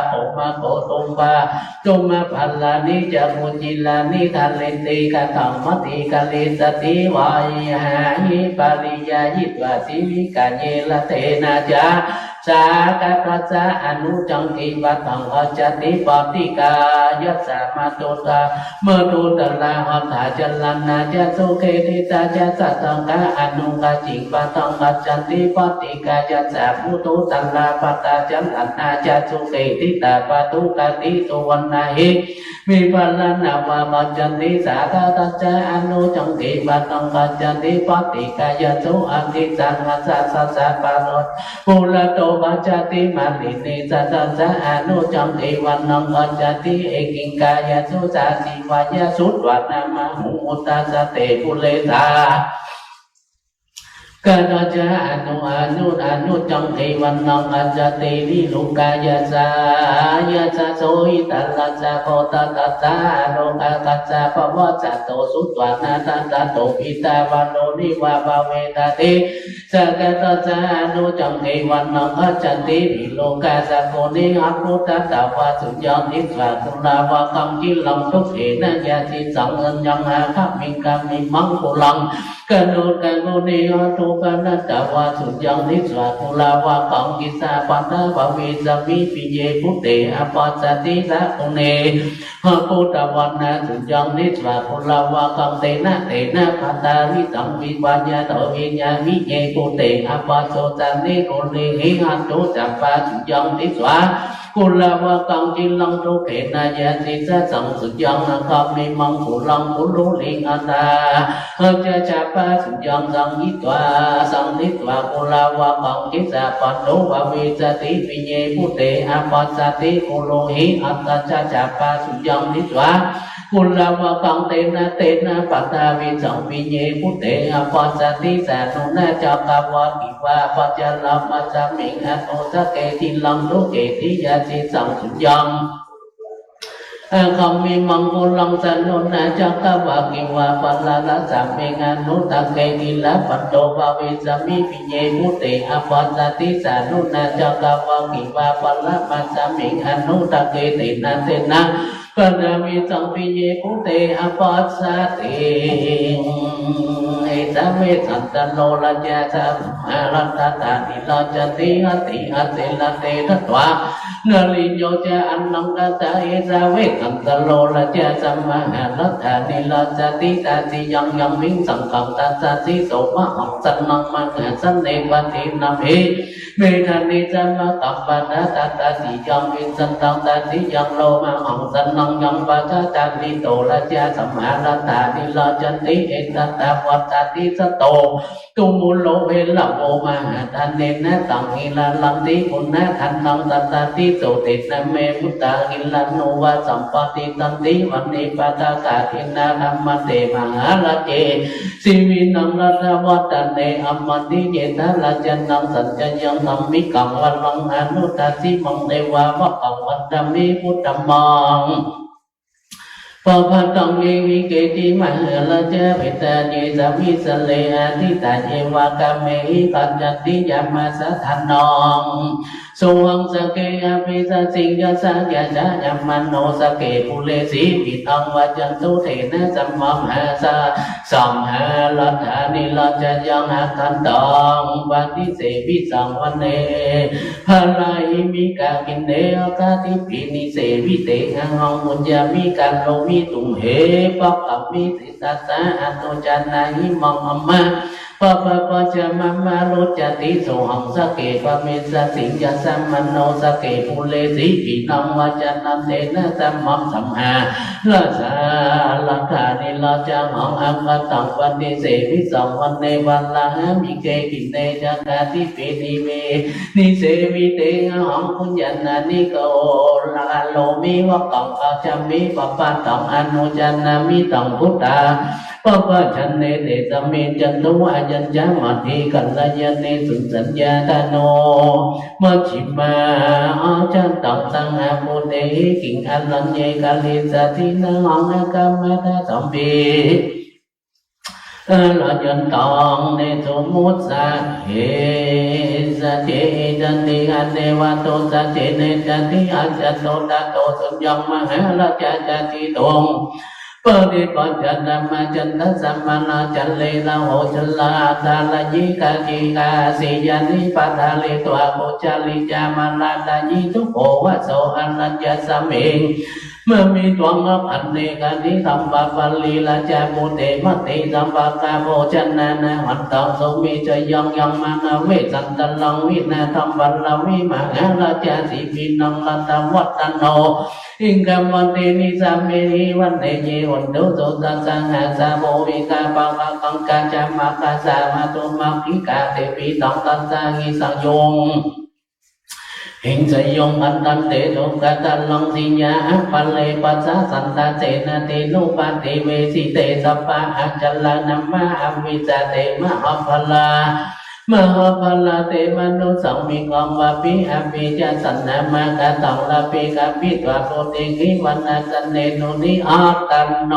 โภมะโกตุมภา ตุมภาลานิ จามุจิลานิ ทะเลติ กะถัง มติ กะลิสติ วาหิหาหิ ปริยายิตวา สิวิกะเย ละเทนะ จา สากัตถะ สะ อนุจังกิ ปะทัง กัจจติ ปะติกายัสสะ มะตุตะ มะตุตะลาหัตถะ จะละนาจะ สุเขติตาจะ สัตถะ กะ อนุกัจจิ ปะทัง กัจจันติ ปะติกายัสสะ มะตุตะลาหัตถะ จะละนาจะ สุเขติตา ปะตุกะติ สุวัณณะหิ วิภะละนาวา กัจจันติ สากัตถะ สะ อนุจังกิ ปะทัง กัจจันติ ปะติกายัสสะ สุอติสาหัสสะ สะสะปะโร ปุระโต กัจจติ มะลิเนสะ สะสะ อนุจังกิ วัณณัง กัจจติ เอกิงกายัสสะ สาสิวายะ สุตวา นามะหุง อุตตาสะเต ปุเรสา กัตถะ สะ อนุ อนุ อนุจังกิ วัณณัง กัจจติ วิโลกายัสสะ ยะสะโส หิตะรัสสะ โคตะตัสสะ อโรคาคัสสะ ภะวะสะโต สุตวา นาทัสสะโต ปิตาวะโร นิวา ภะเวสะติ สะกัตถะ สะ อนุจังกิ วัณณัง กัจจติ วิโลกาสะโก นิหะปุตตะวา สุญญัง ทิสา กุลาวะกัง กิรัง ทุกเขนะ ยะสิสัง สุญญัง อาคามิง กามิมัง กุลัง กะโน กะโน นิหะปุตตะวา สุญญัง ทิสา กุลาวะกัง กิสสา ปัตถะ ภะวิสสามิ ปิเย ปุเต อะปัสสะติ สะโก เน หะปุตตะวานา สุญญัง ทิสา กุลาวะกัง เตนะ เตนะ ปัตถาวิสัง วิวายะโต วิญญามิเย ปุเต อะปัสโสสะเน โกเลหิ หัตโถ จัปปา สุญญัง ทิสา กุลาวะกัง กิรัง ทุกเขนะ ยะสิสัสสัง สุญญัง อาคามิมัง กุลัง กุลุลิง อัตถา หัตถะ จัปปา สุญญัง สังหิตวา สังหิตวา กุลาวะกัง กิสสา ปัตโถ ภะวิสสาติ ปิเย ปุเต อะปัสสะติ กุลุหิ หัตถะ จัปปา สุญญัง ทิสา กุลาวะกัง เตนะ เตนะ ปัตถาวิสัง ปิเย ปุเต อะปัสสะติ สะโนนะ จักขวากิวา ปัจจาระมัสสะมิง อะโนสะเก กิรัง ทุกเขติ ยะสิสัง สุญญัง อาคามิมัง กุลัง สะโนนะ จักขวากิวา ปะละรัสสะมิง อะโนสะเก กิระปัตโต ภะวิสสามิ ปิเย ปุเต อะปัสสะติ สะโนนะ จักขวากิวา ปะละมัสสะมิง อะโนสะเก เตนะ เตนะ ปัตถาวิสัง ปิเย ปุเต อะปัสสะติ เอสะเวสสันตะโร ราชา สะ มหารัตถานิรัจจติ หัตถิ หัตถิ รัตเต ทัตถา นาริโย จะ อันนัง ทัตถา เอสะเวสสันตะโร ราชา สะ มหารัตถานิรัจจติ ตาติยัง ยังมิง สังขัง ทัสสะสิ โส มหังสะนัง มหาสะเน ปะทินนามิ เมธานิ สะ มะกัปปะทะ ทัสสะสิยัง วิสันตัง ตาติยัง โล มหังสะนัง ยังปะทะ ตาติโต ราชา สะ มหารัตถานิรัจจติ เอตะตะวัตตาติ สะโต ตุมุโล เวระโว มหาทะเนนะ ตัง หิระลันติ ปุณณะ ทันตัง ทัสสะสิ โส เตนะ เม พุตตา หิระโนวาสัม ปะติตันติ วะเน ปะทะ กาเทนะ ธัมมะเต มหาราเช สิวินัง รัตตะวัตตะเน อะมันติ เยทะ ราชานัง สัจจะยัง ธัมมิกัง วะรัง อนุตตะสิมัง เตวา วะกัง วันทะมิ พุทธะมัง ปะปะตัง เยหิ เกจิ มหาราชา เวทะเย สะมิสสะเร อะทิฏฐะเยวะ กาเมหิ กัจฉันติ ยามาสะทานัง โสหัง สะเก อะภิสะสิง ยัสสะ ยะสะ ยะมะโน สะเก ปุเรสี วินัง วัจจันตุ เตนะ สัมมะ มหาสะ สะ มหารัตถานิรัจจยัง อะคันตัง ปะทิเสวิสัง วะเน พะลาหิมิกา กินเน อะคาทิปิ นิเสวิเต อะหัง ปุญญามิ กะโรมิ ตุมเห ปะกะมิ สิตัสสะ อนุจานาหิ มัง อะมะ ปะปะปะ จะ มะมะ รุจจติ โสหัง สะเก ปะภิสะสิง ยัสสะ มะโน สะเก ปุเรสี วินัง วัจจันเตนะ สัมมัง สัมหารัสสะ รัตถานิรัจจหัง อะคันตัง ปะทิเสวิสัง วะเน พะลาหิมิเก กินเน อะคาทิปิ นิเว นิเสวิเต อะหัง ปุญญานาหิ กะโรมิ วะกัง กัจฉามิ ปะปะตัง อนุจานามิ ตัง พุทธา ปะปะชันเน เตสะมิง จันโท อะยัญจะ มัตถิ กัลยาเณ สุสัญญาทาโน มัชฌิมา อะจันตัง สังหะ ปุเตหิ คิง อะรัญเย กะริสสาติ นะหัง อะกะมะทะ สัมภิ หารายันตัง เนสุมุสสาเฮ สัจเจ จันติ อเนวะโต สัจเจ เนจันติ อาจันโต ตะโต สุญญัง มหาราชา จาติตุง ปริปัจจันตมะจันตสมาลา จันเลนะโหชลา ทารายิกา จิกา สียานิ ปะทาเล ตวา ปุจจาริจา มาลาตายิ ทุโขวะโส อรัญญะสมิง มะมิตวัง อภันเนกานิ สัมปะปะลีลาจา ปุเต มะติ สัมปะกา โภชนานาหันตัง สุมิชยัง ยังมานะเวสันตะลัง วินาทัมปะละวิ มหาราชา สีปีนัง รัตวัตโน อิงควัตเต นิสาเมหิ วันเต เย หันตุ สุทัสสะ หาสา โภวิกา ปะกะกังกา จามะกะสา มาตุมะกิกา เตปิตัง ตัสสาหิ สังยุง หิงสยง อันตันเต โสกะตะลัง สียา อะปะเร ปัสสะ สันตะเสนะ เตโน ปะติเวสิเต สัปปะอาชะละนะมะ อวิสสา เต มหาปะลา มหาปะลา เต มะนุสสัง มิงกัง ปะปิ อภิชาสะนะมะ กะตัง ละปิ กะปิตวา โกติงหิ วะนะสะเนนุ นิอัตตะโน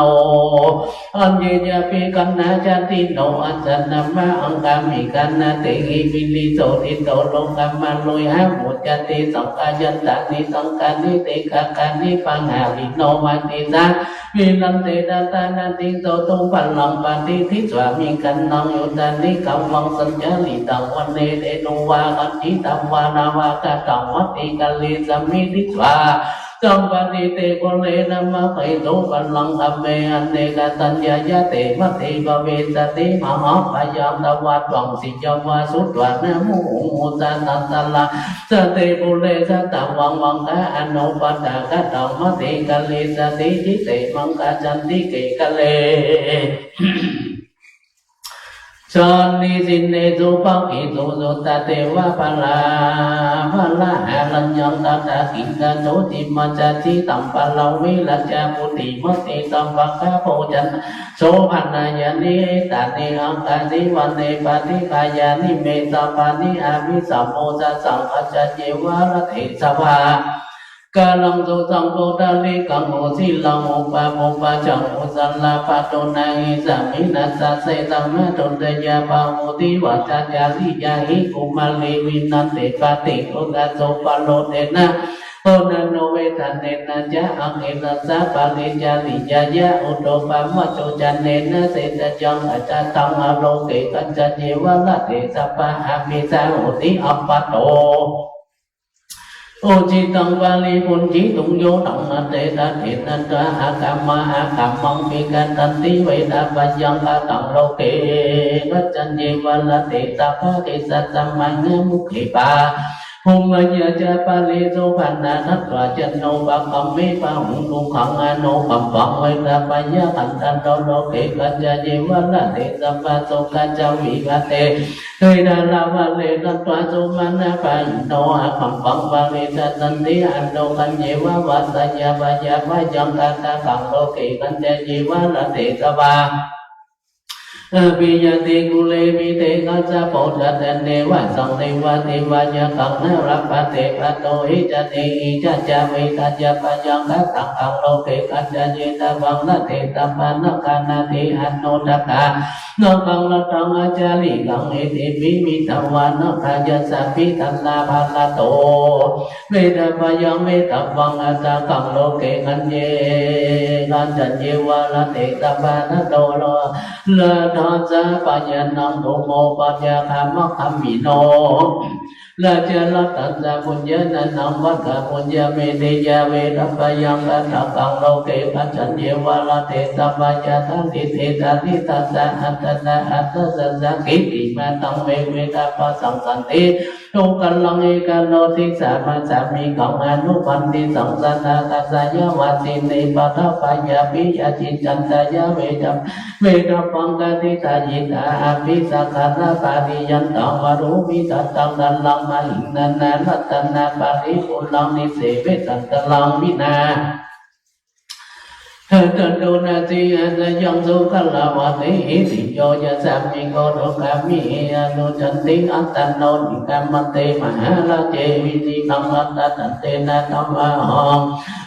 อัญเยยะ ปิกะนะ ชาติโน อัสสะนะมะ อังคามิกะนะ เตหิ วิริโสติโต โลกะมะโลหะ มุจจาติ สังขายัตตานิ สังขาริ ติกะกานิ ปะหาริโน มาติสา วิรันเต ตะตานะติงโส ตุงปะลัง ปะติฏฐิสวามิ ขันธัง โยธานิ ขวัง สัญญาริตัง วะเน เตโน วากัญญิตะ วานะวา กะตัง วะติ กะลิสามิ ทิฏฐิสวา สัมปะติเต ปุเรนะ มะเข ตุงปะลัง กะเม อะเนกะตัญญายะ เต มะติ ปะเวสสะติ มหาปะยันตะวาตวัง สียะวา สุตวานะ มุหุง มุสาทัสสะลา สะเต ปุเรสะตะวัง มังคะานุปัฏฐา กะตัง มะติ กะลิสสะติ จิเต มังคะาสันติเก กะเล สันนิสินเนสุ ภักขิสุ สุตตะเตวะ ปะลา ปะลาหะรัญญัง ตะตะกิงคะโสติมัสสะ สิตัมปะลัง วิรัจจะ ปุติ มะติ สัมปะกะ โภชนะ โสภะนายานิ เอตานิ อักขะสิวะเน ปะฏิฆะยานิ เม สัพพานิ อะภิสัมโภชะ สังฆัสสะเยวะ ละเถสะวา กาลังสุสัง ปุณฑะริกัง อุสิรัง อุปะ ปุปปะ จัง อุสสะละปะโต นะหิสามิ นะสะเสสะ นะ ทุตตะยะ ปะหุติ วัตตะ จาริยาหิ กุมารเต วินันเต ปะติโทนะ โสภะโรเทนะ โทนะโน เวทะเนนะ จะ อะเกสะสะ ปะริจาริยายะ อุโทปะมะโต จะเนนะ เสสะยัง สัจจะตัง อะโลเก กัจจเยวะ ละเถสะวา อะภิสาหุติ อัปปะโต อุจฉิตัง ปะริภุญญิตุง โยธัง นะเต นะเตนะ ตะ อะกัมมะ อะกัมมัง ปิกะตันติ เวทะพะยัง กะตัง โลเก กัจจเยวะ ละเถสะวา เกสะสะ มะหามุขีปะ ภุมมะยาจะ ปะริโสภะนะ ทัตถะ จะโนปะกัมเม ปะหุง ทุกขัง อนุกัมปัง เวทะพะยัง ขันตะโน โลเก กัจจเยวะ ละเถสะวา โสกะจะ วิภัตเต เทนะ ละวะเร ทัตถะ โสมะนะปะหิโน อะกัมปัง ปะริสสันติ อนุกัมเยวะ วัสสะยาพะยาพะยัง ฆาตะกัง โลเก กัจจเยวะ ละเถสะวา อะภิญญาติ กุเล มิเต คัสสะโป จะเตเนวะ สังเนวะ เตวะยะขัง นะระปะเต ปะโตหิ จะเนหิ จะจะ เวทะยาพะยัง ฆาตะกัง โลเก กัจจเยตะวัง ละเถสะวา นาคานาที อนุตตะ นาคัง รัตถัง อะจาริกัง อิติปิ มิตวา นาคายัสสะปิ ทันตาภะระโต เวทะพะยัง เวทะวัง ฆาตะกัง โลเก กัจจเย กัจจเยวะ ละเถสะวา นะโต โล ละทัสสะ ปะยานัง ภูโม ปัจจาคามะคามิโน ราชะ รัตถัสสะ ปุญญานะนัง วัตถะ ปุญญะเมเทยะ เวทะพะยัง ฆาตะกัง โลเก กัจจเยวะ ละเถสะวา ยะถา ลิเทสา ลิทัสสะ อัตถะ อัตถะสัสสะ กิตติมาตัง เม เวทะพะยัง สันติ ทุกขัง เอกะโน ทิสสะ มัสสามิกัง อนุขันติ สังสะทา ทัสสะยะ วัสสินี ปัทถะ พะยา ปิยะ ทิฏฐันตะยะ เวทะ เวทะวัง กะทิตา ยิตา อะภิสักขะนะ ปะริยันตัง วะโรมิ ทัตตัง ทะลัง มะหิง นานา รัตนะ ปะริปุเรนติ เสวิตัง ตะลัง วินา จันโท นาสี หาสยัง สุขะละวะเตหิ ติโย ยัสสามิ โค โต คามิ อนุจันติ อัตตาโน นิกามันติ มหาราเจ วิสิตัง รัตตันเตนะ ธัมมาหัง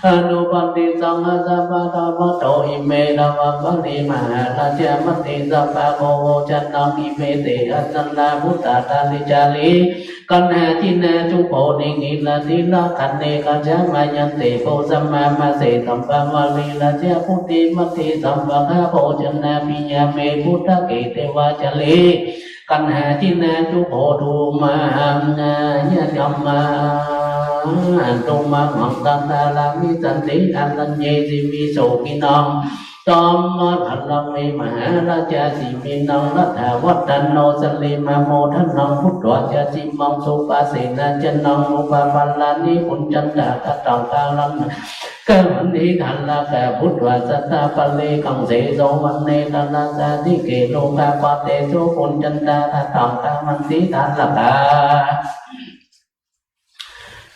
อนุปันติสัง อาสะปะทะวะโต อิเม ทวะปะริ มหาราชามันติ สัพพะโค โวชะนัง อิเม เตหะ สะลา พุทธา ทาริ จารี กัณหา จินนา จุโภ นิงหิ ลา ทิ ละ ขันเต กะจา มายันติ โภ สะมา มาเส สัมภะวะรี ราชา พุทธิ มัตถิ สัมปะคา โภชนา ปิยา เม พุทธะเก เตวา จารี กัณหา จินนา จุโภ ธุมมา หา ยะ ธัมมา ธุมมา หัง สัตตารามิ สันติ อารัญเย สิวิ โสกินัง ธัมมา ภะละเว มหาราชา สิวินัง รัตถะวัตตะโน สะลีมา โมทะนัง พุทธัสสะ สิมัง สุปะเสนะ จะนัง อุปะปะลานิ ปุญจันตะ กะตัง กาลัน กะมันติ ทะละกะ พุทธัสสะ ตะปะเรกัง เสโส วะเน ทะละสะ ทิเก โลกาปะเตโส ปุญจันตะ กะตัง กามันติ ทะละกะ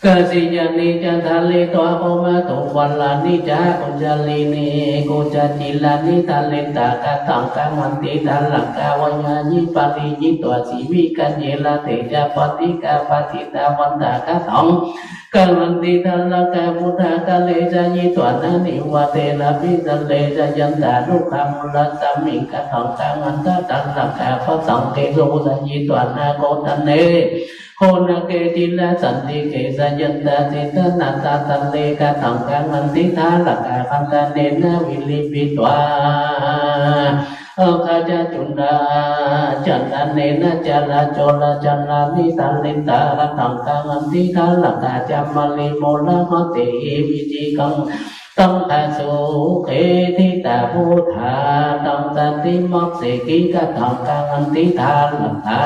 กะสิยานิ จะ ทะเลตวา โภมะตุ วะลานิ จะ กุจจาลีนิ กุจจาจิลานิ ทะเลตะ กะตัง กามันติ ทะละกะ วะยายิ ปะริยิตวา สิวิกัญเย ละเต จะ ปะติกา ปะติตาวันตะ กะตัง กามันติ ทะละกะ พุทธะ กะเล สะยิตวา นะ นิวาเตนะ ปิสะเล สะยันตานุ คามุ รัสสะมิง กะตัง กามันตะ ทะละกะ ปะสังเกสุ สะยิตวา นะ โกฏะเน โคณะเก จิระ สันติเก สะยันตา สิตะนะ ตะตะเล กะตัง กามันติ ทะละกะ คันตะเนนะ วิลิปิตวา อาคาจะจุนดา จันตะเนนะ จาราโจรา จารานิ ทะเลตะ กะตัง กามันติ ทะละกะ จามาลี โมละมะเตหิ วิจิกัง ตัง ทะสุเข ทิตา พุทธา ตัง สันติ มัสเสกิ กะตัง กามันติ ทะละกะ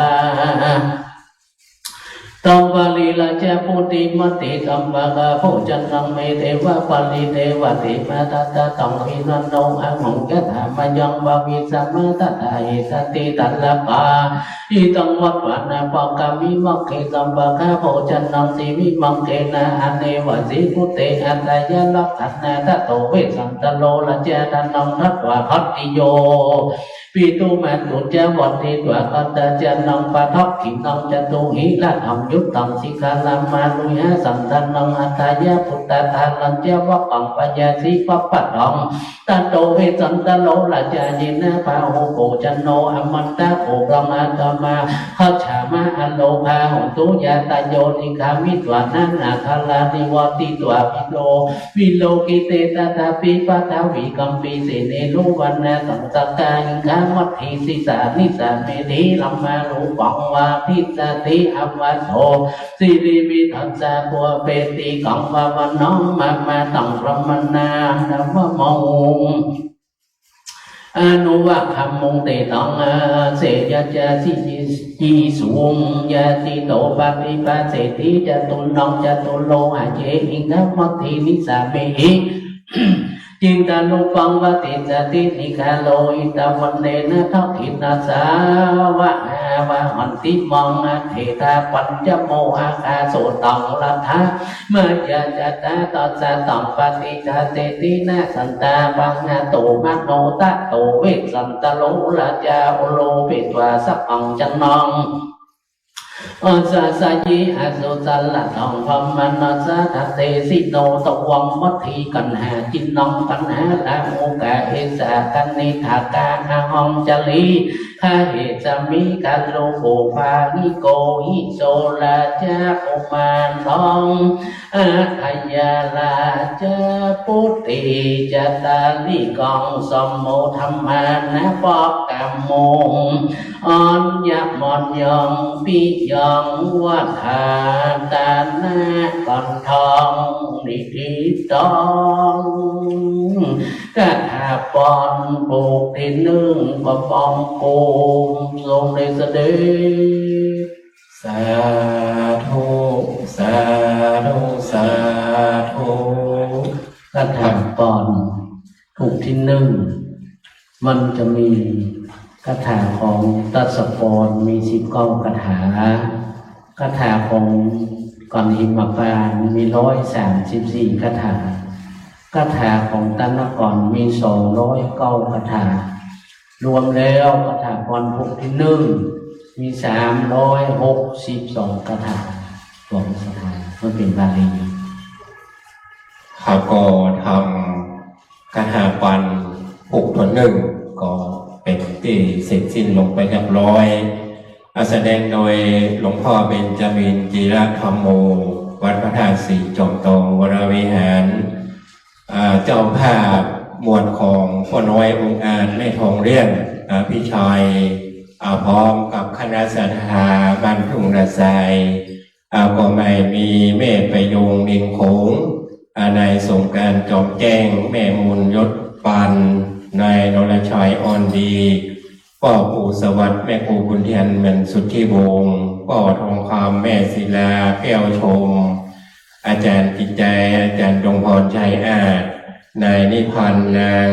ตัง ปะริราชา พุทธิ มัตติ สัมปะคา โภชะนัง เม เตวะ ปะริเตวะเต มะ ทัตตะ ตัง วินันโน อะหัง ยะถา มะยัง ภะวิสสะ มะ ตถา เอสะติ ทะละกะ อิตัง วัตถะนะ ปะกามิ มัคเข สัมปะคา โภชะนัง สิวิ มังเกนะ อะเนวะสิ พุทเท อัตถะยะ ลักขะนะ ทัตโต เวสสันตะโร ราชา ทะนัง ทัตถะ ทัตติโย ปิตุมะตุ จะ วัตถิตวา คันตะ จะนัง ปะทักขิณัง จะตุหิ ระถัง ยุตตัง สิกขะละมานุยหะ สันตะนัง อัตถะยะ พุตตะ ทารัญจะ วะกัง ปะยาสิ ปะปะทัง ทัตโต เวสสันตะโร ราชา เยนะ พาหุ โภชะโน อะมันตะ โข พะมะ ตะมะ คัจฉามะ อะโรคา โหนตุ ญาตาโย นิกขะมิตวา นะ นาคารา นิวาติตวา วิโร วิโลกิเต ตะถาปิ ปะทวี คัมปิ เสนี รุวะนะ สังสะกา อิงคา มัตถิ สิสา นิสสะเมถิ ธัมมารูปัง วาทิสสะติ อะวะโส สิริวิทัสสะ ปุพเพติ กัง ภะวะนัง มะมะ ตัง พะมะนา นะมะโม อะนุวะคะมุง เตตัง อาเสยะ จะ สิ ยิสุง ยะติโต ปะฏิปะเสติ จะตุนัง จะตุโลหะเยหิ นะ มัตถิ นิสสะเมหิ จิตตานุปัง วะติสสะติ นิคาโลหิตะวันเนนะ ทักขิณาสสะ วะหา วะหันติ มัง อะเถทา ปัญจโมหะคา โสตัง รัตถะ มะยะจะตะ ตัสสะ ตัง ปะฏิฆาเสติ นะ สันตาปัง หะโต มะโน ตะโต เวสสันตะโร ราชา โอโลเปตวา สะกัง จะนัง อัสสะสะยิ อะสุสะระตัง พะมะนะสะ ทะเตสิโน ตะวัง มัตถิกัณหา จินนัง กัณหาระ โมกะ เอสะ กะนิฏฐากะ อะหัง จารี คาเหสมิ กาโลโก ปาหิโก หิโส ราชา กุมารทอง อะทะยาราชา ปุตติ จะตาลิกัง สมโม ธัมมานะ ปะกะมุง อัญญะมัญญัง ปิยัง วะฏาตะนะ กันทัง นิฏฐิตัง คาถาปอนผูกตี้นึ่ง กระป๋องโกม ทรงได้เสด็จ สาธุ สาธุ สาธุ คาถาปอนผูกตี้นึ่ง มันจะมีคาถาของตัสกร มีสิบเก้าคาถา คาถาของกรหิมพานต์มีร้อยสามสิบสี่คาถา คาถาของต้านก่อนมีสองร้อยเก้าคาถา รวมแล้วคาถาก่อนผูกตี้นึ่งมีสามร้อยหกสิบสองคาถา ของสถาน มันเป๋นบาลี ครับ ก็ทำคาถาปันผูกถ้วนนึ่งก็เป๋นตี้เสร็จสิ้นลงไปเรียบร้อย อ่า แสดงโดยหลวงพ่อเบญจมิน จีระธัมโม วัดพระธาตุสีจอมทองวรวิหาร อ่า เจ้าภาพหมวดของป้อน้อยองอาจ แม่ทองเลื่อน อ่า พี่ชาย อ่า พร้อมกับคณะศรัทธาบ้านทุ่งนาทราย อ่า ก็ไม่มีแม่ประยูงนินขง อ่า นายสงกรานต์จอมแจ้ง แม่มนยศปาน นายนรชัยอ่อนดี ป้อปู่สวัสดิ์ แม่ครูบุญเทียน เมืองสุทธิวงศ์ ป้อทองคำ แม่ศิลาแก้วชม อาจารย์จิตใจ อาจารย์ดวงพรชัยอาจ นายนิพันธ์ นาง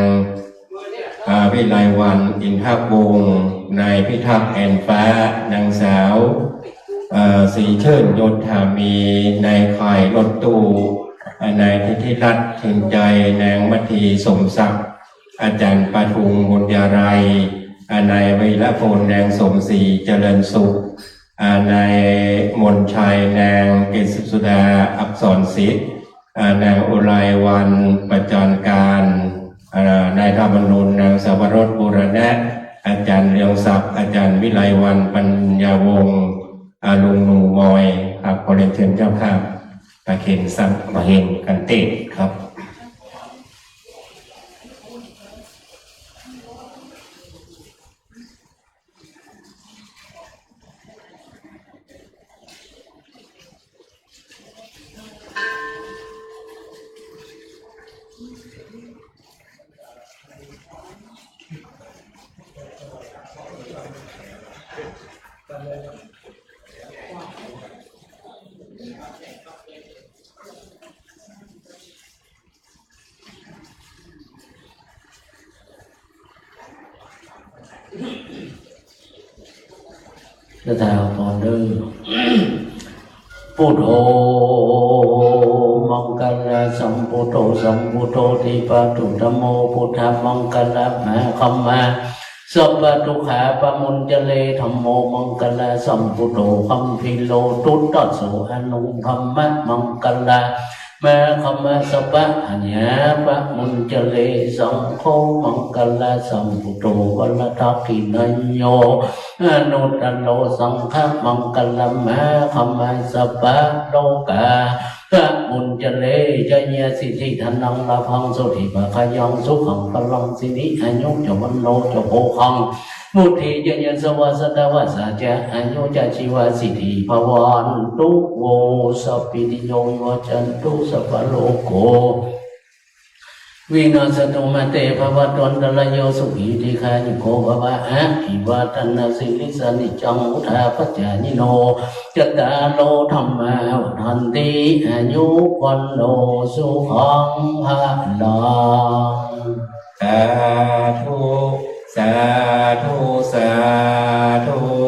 อ่า วิไลวรรณ อินทวงศ์ นายพิทักษ์ แอ่นฟ้า นางสาว เอ่อ ศรีชื่น โยธามี นายขายรถตู้ อ่า นายทิติรัตน์ เพ็ญใจ นางมัทธี สมศักดิ์ อาจารย์ปทุม บุญญาลัย อ่า นายวีรพล นางสมศรี เจริญสุข อ่า นายมนชัย นางกฤษสุดา อักษรสิทธิ์ อ่า นางอุไรวรรณ ประจานการ อ่า นายธรรมนูญ นางสวรส บูรณะ อาจารย์เรืองศักดิ์ อาจารย์วิไลวรรณ ปัญญาวงศ์ อ่า ลุงหนูมอย ครับ ขอเรียนเชิญเจ้าภาพประเคนสัง ประเคนกันเตศครับ คาถาก่อนเด้อ พุทโธ มังคละสัมพุทโธ สัมพุทโธ ทีปะตุ ธัมโม พุทธมังคละมหาคัมมา สัพพะทุกขาปะมุญจเร ธัมโม มังคละสัมพุทโธ คัมภีโร ทุตโต อนุ ธัมมะมังคละ มหาคัมมา สัพพะอัญญาปะมุญจเร สังโฆ มังคละสัมพุทโธ วรทักขิณัญโญ อนุตตโร สังฆมังคละมหาคัมมา สัพพะโลกาปะมุญจเร จยสิทธิ ธนัง ลาภัง โสติภะคะยัง สุขัง พลัง สิริ อายุ จะ วัณโณ จะ โภคัง วุฒิ จะ ยะสะวะ สัตตะวะสะ จะ อายุ จะ ชีวะ สิทธิ ภะวันตุ โว สัพพิติโย วิวัชชันตุ สัพพะโรโค วินัสสะตุ มา เต ภะวัตวันตะราโย สุขี ทีฆายุโก ภะวะ อะภิวาทะนะสีลิสสะ นิจจัง วุฑฒาปะจายิโน จัตตาโร ธัมมา วัฑฒันติ อายุ วัณโณ สุขัง พะลัง สาธุ สาธุ สาธุ